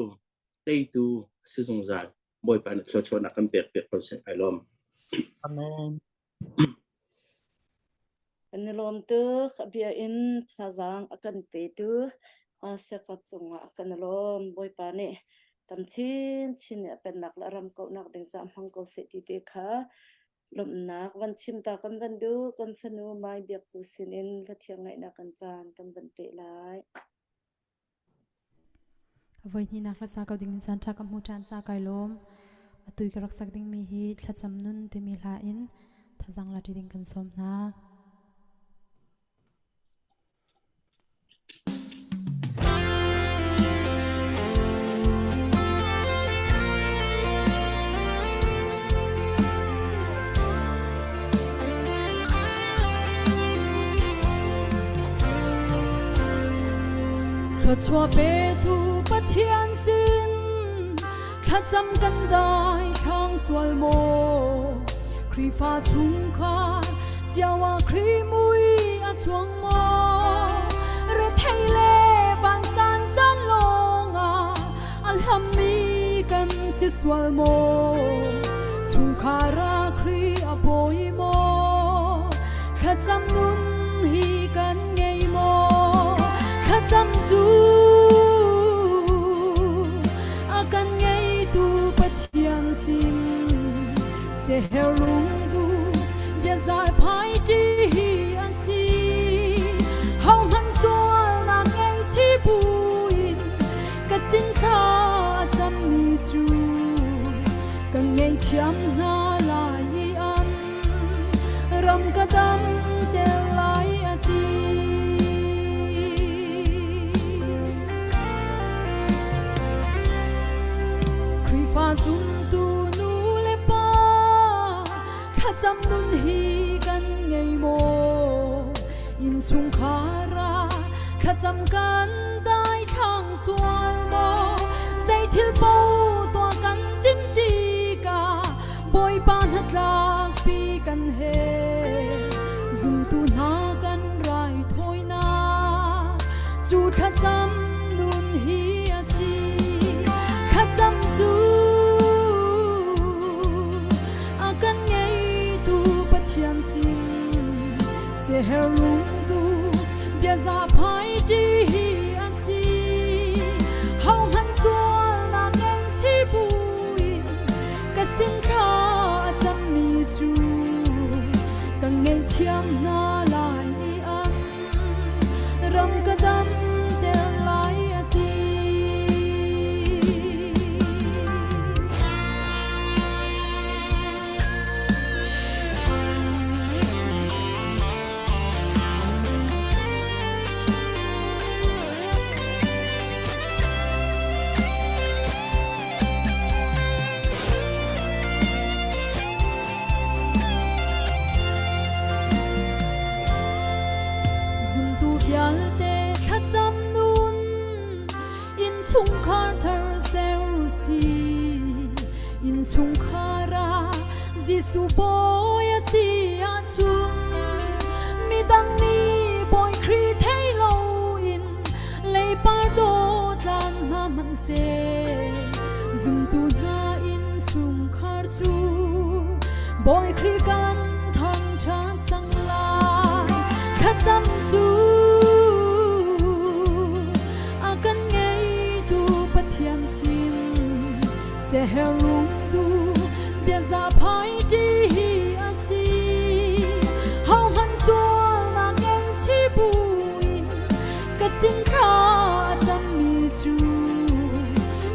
teitu a si zungzal. Bawipa nih thluachuahnak kan pek piak ko seh. Ai lawm. Amen. Kan i lawm tuk. A bia in thazaang a kan petu siakap cungah kan i lawm. Bawipa nih tam chinchin nih a pennak le a ram kauhnak ding caah hmang ko seh ti te kha lawmhnak van chim ta kan van duh. Kan fanu Mai Biak Pu sinin hlathiang ngaihnak kan caan kan van peh lai. Voi hnihnak hlasa ko ding in caan ṭha ka hmu ṭhan ca kai lawm. Atu i ka rak sak dingmi hi thlacam nun timi hla in thazaang la ṭi ding kan sawm hna. Thluachuah petu Pathian sin thlacam kan dai thlang sual maw? Khrihfa chungkhar cio ah Khrih mui a chuang maw? Rethei le vansan caan lawngah a hlammi kan si sual maw? Chungkhar ah Khrih a bawi maw? Thlacam nun hi kan ngei maw? Thlacam cu a kan ngeitu Pathian sin seher lungdu biazai phai ṭi hi an si. Hohmanh sualnak ngei chi buin ka sin thla a cammi cu kan ngaihthiam hna lai i an ram ka dam ter lai a ti. Khrihfa zumtu nu le pa thlacam nun hi kan ngei maw? Innchungkhar ah thlacam kan daithlang sual maw? Zei thil paoh tuah kan tim tikah Bawipa hnatlakpi kan he zumtu hna kan raithawinak cu thlacam nun hi a si. Thlacam cu a kan ngeitu Pathian sin seher lungtu biaza phai ṭi hi a si. Hohmanh sualnak ngei chi buin ka sin thla a cammi cu ka ngaihthiam hna lai i an ram ka damter lai a ti. Zumtu vialte thlacam nun innchungkhar thar ser si innchungkhar ah Jesuh bawi a si ahcun midang nih Bawi Khrih thei loin leipar dawtlan hna hmanhseh zumtu hna innchungkhar cu Bawi Khrih kan thangṭhat cang lai thlacam cu a kan ngeitu Pathian sin seher lungdu biaza phai ṭi hi a si hohmanh sualnak ngei chi buin ka sin thla a cammi cu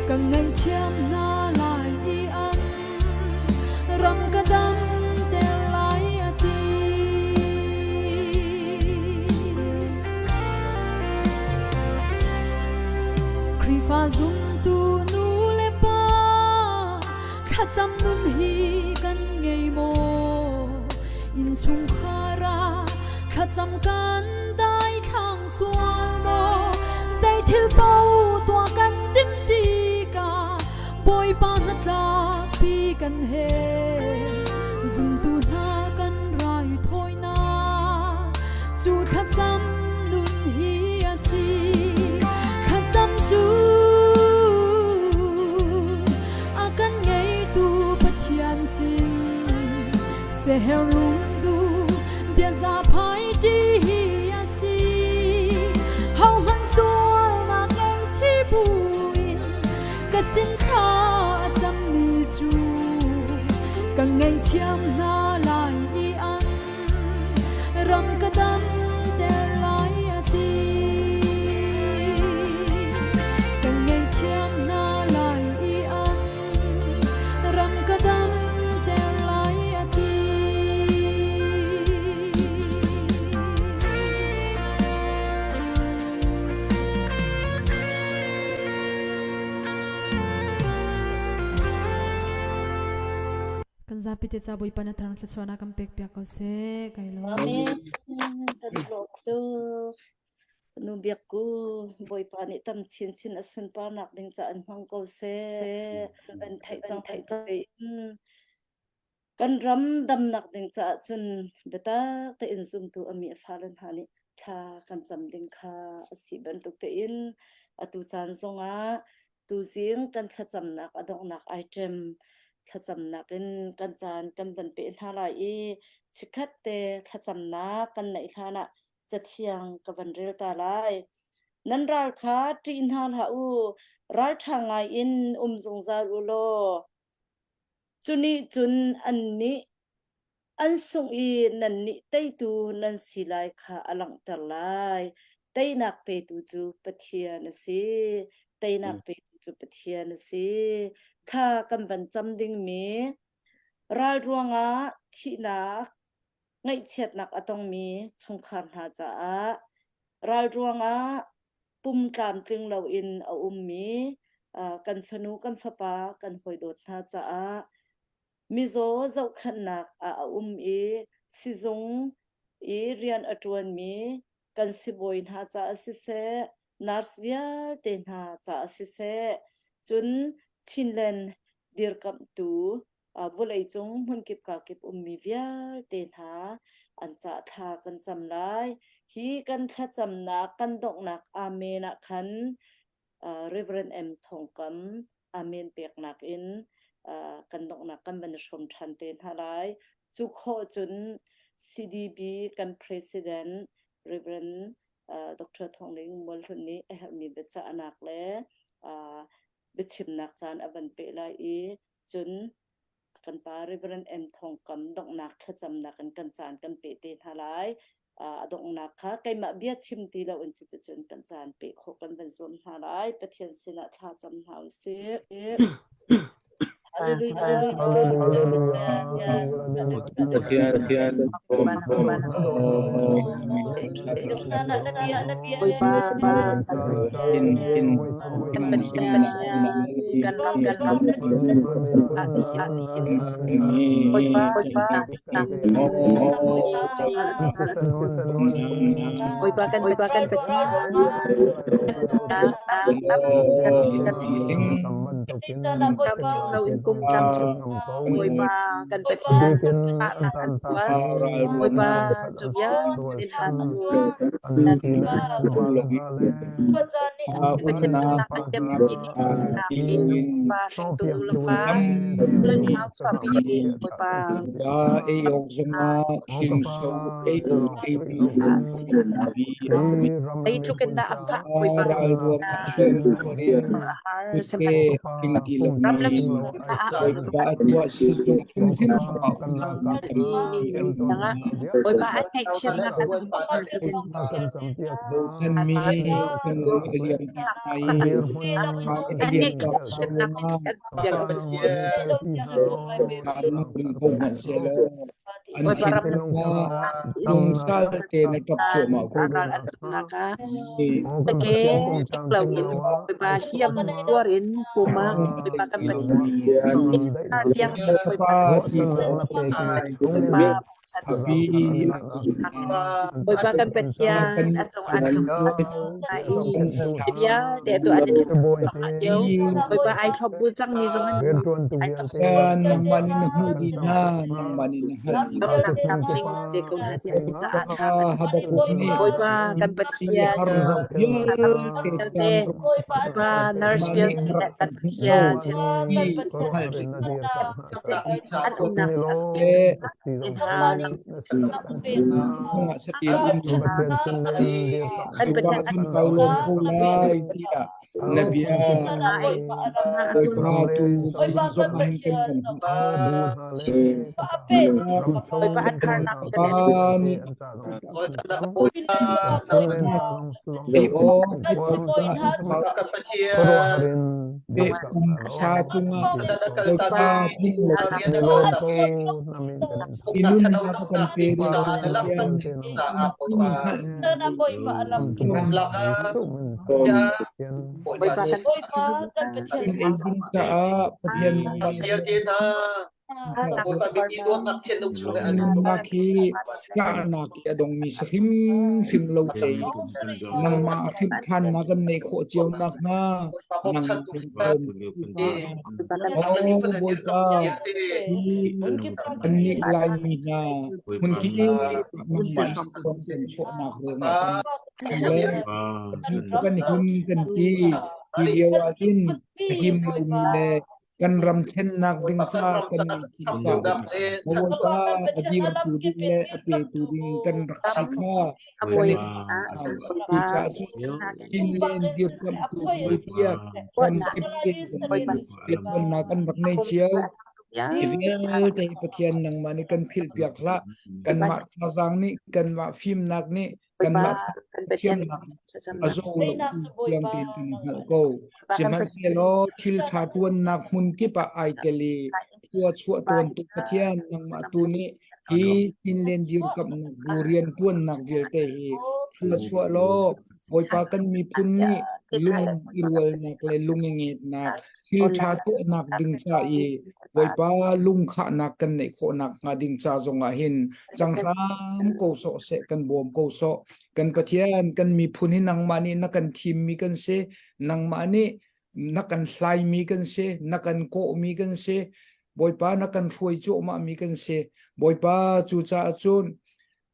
ka ngaihthiam hna lai i an ram ka damter lai a ti. Khrihfa zumtu nu le pa thlacam nun hi kan ngei maw? Innchungkhar ah thlacam kan daithlang sual maw? Zei thil paoh tuah kan timh tikah Bawipa hnatlakpi kan he zumtu hna kan raithawinak cu thlacam nun hi a si. Thlacam cu a kan ngeitu Pathian sin seher lungdu biaza phai ṭi hi a si. Hohmanh sualnak ngei chi buin ka sin thla a cammi cu ka ngaihthiam hna lai i an ram ka damter lai a ti. Ka ngaihthiam hna lai i an ram ka damter lai a ti. Kan zapi te ca Bawipa na thar thluachuahnak kan pek piak ko seh. Kai lawm. Amen. Kan lawm tuk. Nu biak ku Bawipa nih tam chinchin a sunparnak ding ca an hmang ko seh. Kan theih cang theih in kan ram damnak ding caah cun biatak tein zumtu a mi a fale hna nih thla kan cam ding kha a si bantuk tein atu caan zongah tuzing kan thlacamnak a donghnak item thlacamnak in kan caan kan van pe hna lai i chikkhat te thlacamnak kan neih hlan ah cathiang ka van rel ta lai. Nan ral kha ṭih hna hlah u, ralṭha ngai in um zungzal u law, cu nih cun annih an sungh i nannih teitu nan si lai kha a langhter lai. Teinak petu cu Pathian a si. Teinak petu cu Pathian a si. Thla kan van cam dingmi ral ruangah thihnak ngaihchiatnak a tongmi chungkhar hna caah ral ruangah pum tlamtling loin a ummi kan fanu kan fapa kan hawidawt hna caah mizaw zohkhenhnak ah a um i sizung i rian a ṭuanmi kan sibawi hna caah siseh nurse vialte hna caah siseh cun Chinland dirkamhtu vawleicung hmunkip kakip ummi vialte hna an cah thla kan cam lai. Hi kan thlacamnak kan donghnak amen ah khan Reverend M Thongkam amen peknak in kan donghnak kan van i hrawm ṭhan te hna lai. Cu khawh cun CDB kan president Reverend Dr. Thong Ling Mualhlun nih a herhmi biacahnak le biachimnak caan a van peh lai i cun kan pa Reverend M Thong Kam donghnak thlacamnak in kan caan kan pe te hna lai. A donghnak kha keimah bia chim ti lo in cuticun kan caan pe khawh kan van zuam hna lai. Pathian sinah thla cam hna usih. Hallelujah. Pathian Pathian Bawipa in in kan Pathian kan ram kan ram Bawipa Bawipa kan Bawipa kan Pathian Tlamtling loin kum tlamtling Bawipa kan Pathian fahnak an tuar Bawipa cu vialte hna cu Pathian dawtnak a liammi nih Bawipa hringtu nu le pa lungau chuahpi Bawipa ei awk zongah thingso ei awk ei Zeitluk in dah a fah Bawipa ral ruangah har ram le mi caah Bawipa an ngaihchiatnak an ngaihchiatnak An lungsal te na ṭap cuahmah ko. ral an tuknak ah sake tek loin Bawipa hliam tuar in pum ah Bawipa kan Pathian tiang Bawipa Bawipa Bawipa kan Pathian a cung an cung i vialte tu an i Bawipa ai thlop bu cang mi zong an ai Pathian nangmah nih na hmuh dih hna, nangmah nih na hngalh dih hna. Donghnak tlamtling te ko hna tiah Bawipa Habakkuk nih Bawipa kan mi Pathian harnak vialte vialte Bawipa nurse nangmah nih vialte na rak kan kan hmuh Pathian ti hngalh dih an umnak le hna chungah satil um kan Bawipa Pathian cun kai lawm ko lai tiah na bia Bawipa tu zing zong ah hin kan kan hmuh Bawipa an harnak Pa nih ei awk pe kum thla cungah Bawipa tling lo i nunnak a kan pe rih lo Pathian Bawipa kan in ei ding caah Pathian nangmah nih Bawipa mipi dawtnak thianlo chung le an Nunnak hi tlahnak i a dongmi si hrimhrim lo te nangmah hrimhthannak kan neih khawh cio nakhnga nangmah Oh Bawipa, kannih Laimi hna hmunkip ah nangmah kan chuahnak ruangah kan le kan him kan ti. Hi lio ah hin a him lomi le kan ram thlennak ding ca kan caah Bawipa a dirtu ding le a petu ding kan rak si kha kan i cucaah cun Chinland dirkamhtu bu tiah ramkip te rianṭuannak an rak nei cio. Hi vialte hi Pathian nangmah nih kan philhpiak hlah. Kanmah thazaang nih, kanmah fimnak nih, kanmah thiamnak a zo lo ti fiang tein kan i hngalh ko. Sihmanhsehlaw thil ṭha ṭuannak hmun kip ah ai tel i khua chuah tawntu Pathian nangmah tu nih hi Chinland dirkamhnak bu rian ṭuannak vialte hi thlua chuah law Bawipa kan miphun nih lung i rualnak le lung i ngetnak thil ṭha tuahnak ding ca i Bawipa lungkhahnak kan neih khawhnak hnga ding ca zongah hin cang hram ko sawh seh kan bawm ko sawh. Kan Pathian kan miphun hi nangmah nih na kan thimmi kan si nangmah nih na kan hlaimi kan si na kan kawhmi kan si Bawipa na kan hruai cuahmahmi kan si. Bawipa cucaah cun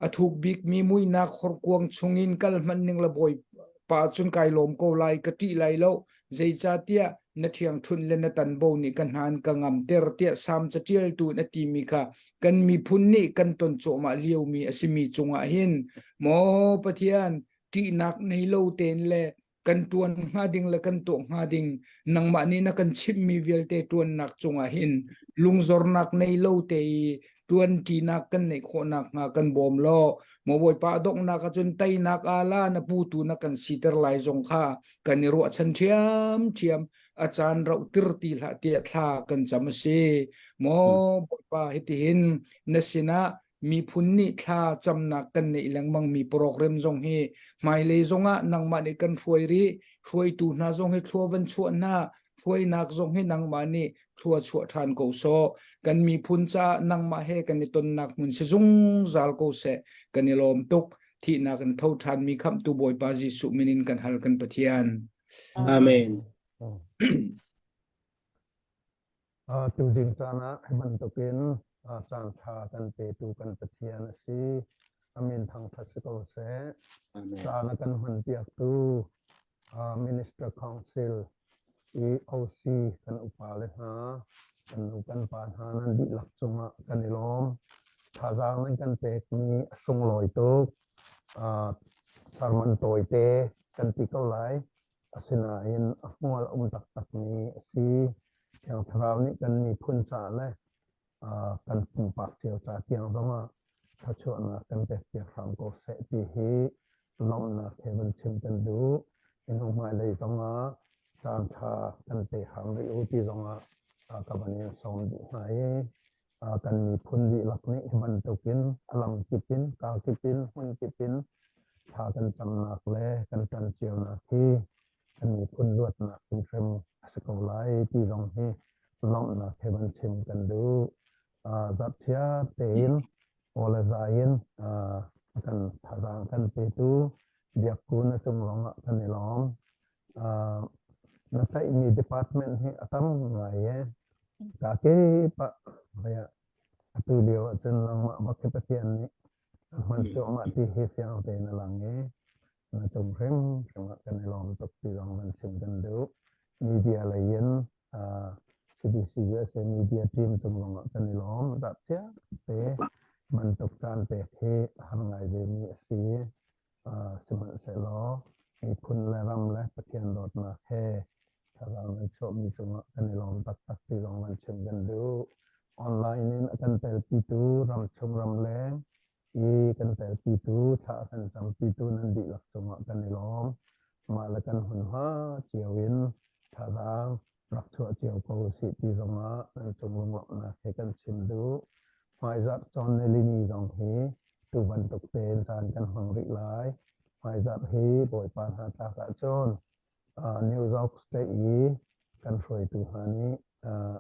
A thuk bikmi muihnak horkuang chungin kal hmanh ning la Bawipa cun kai lawm ko lai, ka ṭih lai lo. Zeicahtiah na ṭhiangṭhunh le na tanbo nih ka hna an ka ngamter tiah Salm caṭialtu in a timi kha kan miphun nih kan ton cuahmah liomi a simi cungah hin maw Pathian ṭihnak nei lo tein le kan ṭuan hnga ding le kan tuah hnga ding nangmah nih na kan chimhmi vialte ṭuannak cungah hin lungzornak nei lo te i ṭuanṭinak kan neih khawhnak hnga kan bawm law maw Bawipa a donghnak ahcun teinak ala na putu na kan siter lai zong kha kan i ruahchan ṭhiamṭhiam a caan rauh tir ti hlah tiah thla kan cam a si maw Bawipa hitihin na sinah miphun nih thla camnak kan neih lengmang mi program zong hi hmailei zongah nangmah nih kan hruai rih hruaitu hna zong hi thlua van chuah hna hruainak zong hi nangmah nih thlua chuah ṭhan ko sawh kan miphun caah nangmah he kan i tonnak hmun si zungzal ko seh kan i lawm tuk thihnak in tho ṭhan mi khamhtu Bawipa Jesuh min in kan hal kan Pathian Amen. Tuzing caan ah hi bantukin caanṭha kan petu kan Pathian a si. A min thangṭhat si ko seh. Caan a kan hmanpiaktu Minister Council EOC kan upa le hna, kan nu kan pa hna nan dihlak cungah kan i lawm. Thazaang nan kan pekmi a sunglawi tuk. Sermon tawite kan ti ko lai. Asinain a hmual a um taktakmi a si. Thiang Thlarau nih kan miphun ca le kan pumpak cio ca tiang zongah thluachuahnak kan pekpiak hram ko seh ti hi lawmhnak he van chim kan duh. Hi hnu hmailei zongah caan ṭha kan pe hram rih u ti zongah ka van in sawm duh hna i kan miphun dihlak nih hi bantukin a lam kip in, kaa kip in, hmun kip in thla kan camnak le kan ṭan cionak hi kan miphun luatnak hrimhrim a si ko lai ti zong hi lawmhnak he van chim kan duh. Zarhchiar tein aw le zai in a kan thazaang kan petu Biakku na cung zongah kan i lawm. Na tlaihmi department hi a tam ngai e. Ka kip ah atu lio ahcun nangmah bak hi Pathian nih a hman cuahmah ti hi fiang tein a lang i na cung hrimhrim ah kan i lawm tuk ti zong van chim kan duh. Media lei in CBC USA media team cung zong ah kan i lawm. Dah te bantuk caan pek hi a har ngai ve mi a si. Sihmanhsehlaw miphun le ram le Pathian dawtnak he thazaang nan chuahmi cungah kan i lawm taktak ti zong van chim kan duh. Online in a kan telpitu ramchung ramleng i kan telpitu thla a kan campitu nan dihlak cungah kan i lawm. Mah le kan hmunhma cio in thazaang rak chuah cio ko usih ti zongah nan cung lunglawmhnak he kan chim duh. Hmaizarh cawn nilini zong hi tu bantuk tein caan kan hmang rih lai. Hmaizarh hi Bawipa hna tlak ahcun New York State i kan hruaitu hna nih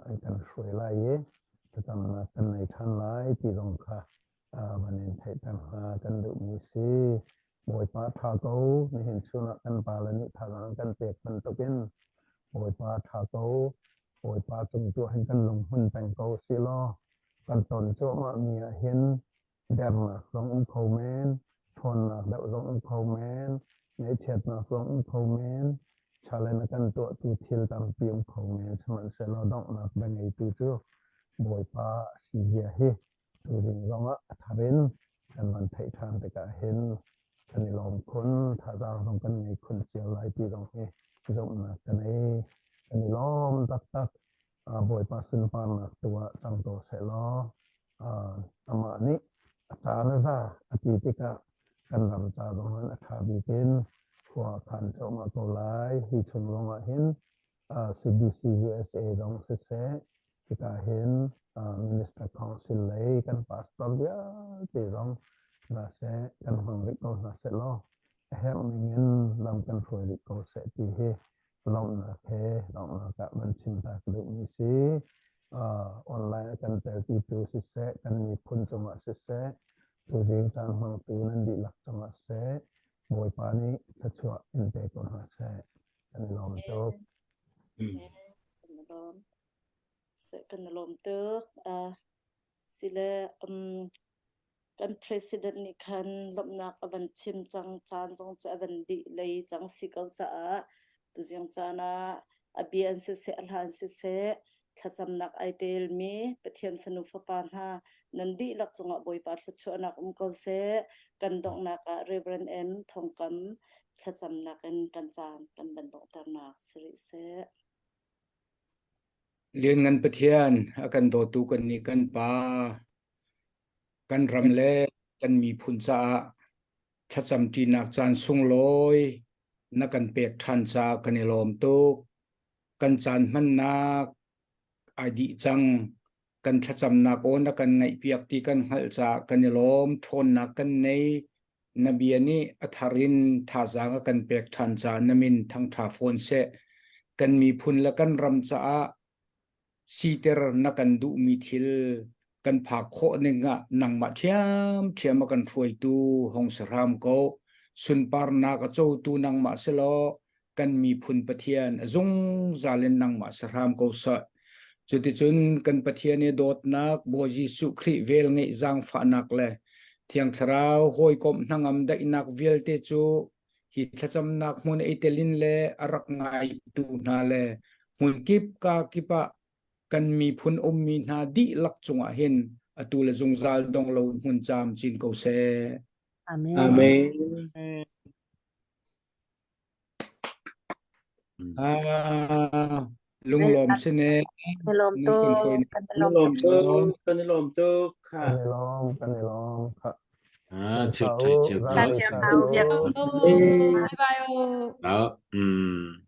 an kan hruai lai i. thlacamnak kan nei ṭhan lai ti zong kha van in theihter hna kan duhmi si. Bawipa ṭha ko, nihin chun ah kan pale nih thazaang kan pek bantukin Bawipa ṭha ko, Bawipa cung tu hin kan lunghmun peng ko si law kan ton cuahmahmi ah hin dernak zong um kho men, ṭhawnnak deuh zong um kho men, ngaihchiatnak zong um kho men, challenge a kan tuahtu thil tampi um kho men. Sihmanhsehlaw donghnak bia ngeitu cu Bawipa a si zia hi tuzing zongah a thar in kan van theih ṭhan tikah hin kan i lawm khun, thazaang zong kan ngei khun cio lai ti zong hi zumhnak ka nei. Kan i lawm taktak. Bawipa sunparnak tu ah cang ko sehlaw amah nih a caan a za a ti tikah kan ram ca zong in a ṭha bik in khua a khan cuahmah ko lai. Hi chung zongah hin CBC USA zong siseh, hika hin Minister Council lei kan pastor vialte zong hna seh, kan hmang rih ko hna seh law a herh ning in lam kan hruai rih ko seh ti hi lawmhnak he lawmhnak ah van chim ta ka duhmi si. Uh, online a kan telpitu siseh, kan miphun cungah siseh, tuzing caan hmangtu nan dihlak cungah siseh, Bawipa nih thluachuah in pe ko hna seh. Kan i lawm tuk. Kan i lawm. Kan i lawm tuk. Uh, sile um, Kan president nih khan lawmhnak a van chim cang caan zong cu a van dih lei cang si ko caah tuzing caan ah a bia in siseh a hla in siseh thlacamnak ai telmi Pathian fanu fapa hna nan dihlak cungah Bawipa thluachuahnak um ko seh. Kan donghnak ah Reverend M Thongkam thlacamnak in kan caan kan van donghternak si rih seh. Lianngan Pathian a kan dawtu kan nih kan Pa Kan ram le kan miphun caah thlacamṭinak caan sunglawi na kan pek ṭhan caah kan i lawm tuk. Kan caan hmannak ai dih cang. Kan thlacamnak aw na kan ngaihpiak ti kan hngalh caah kan i lawm. Ṭhawnnak kan nei. Na bia nih a thar in thazaang a kan pek ṭhan caah na min thangṭha fawn seh. Kan miphun le kan ram caah siter na kan duhmi thil kan phak khawh ning ah nangmah ṭhiamṭhiam a kan hruaitu hong si hram ko. Sunparnak a cotu nangmah si law kan miphun Pathian a zungzal in nangmah si hram ko seh. Cuticun kan Pathian i dawtnak Bawi Jesuh Khrih velngeih zaangfahnak le Thiang Thlarau hawikomh hnangam daihnak vialte cu hi thlacamnak hmun i telin le a rak ngaitu hna le hmun kip ka kip ah kan miphun ummi hna dihlak cungah hin atu le zungzal dong lo hmun caam cin ko seh. Amen. Amen. Ah, lunglawm sine. Kan i lawm tuk. Kan i lawm tuk. Kan i lawm tuk. Kan i lawm. Kan i lawm. Ah, chuk thai chuk. Kan chiam hau. Bye bye. Mm.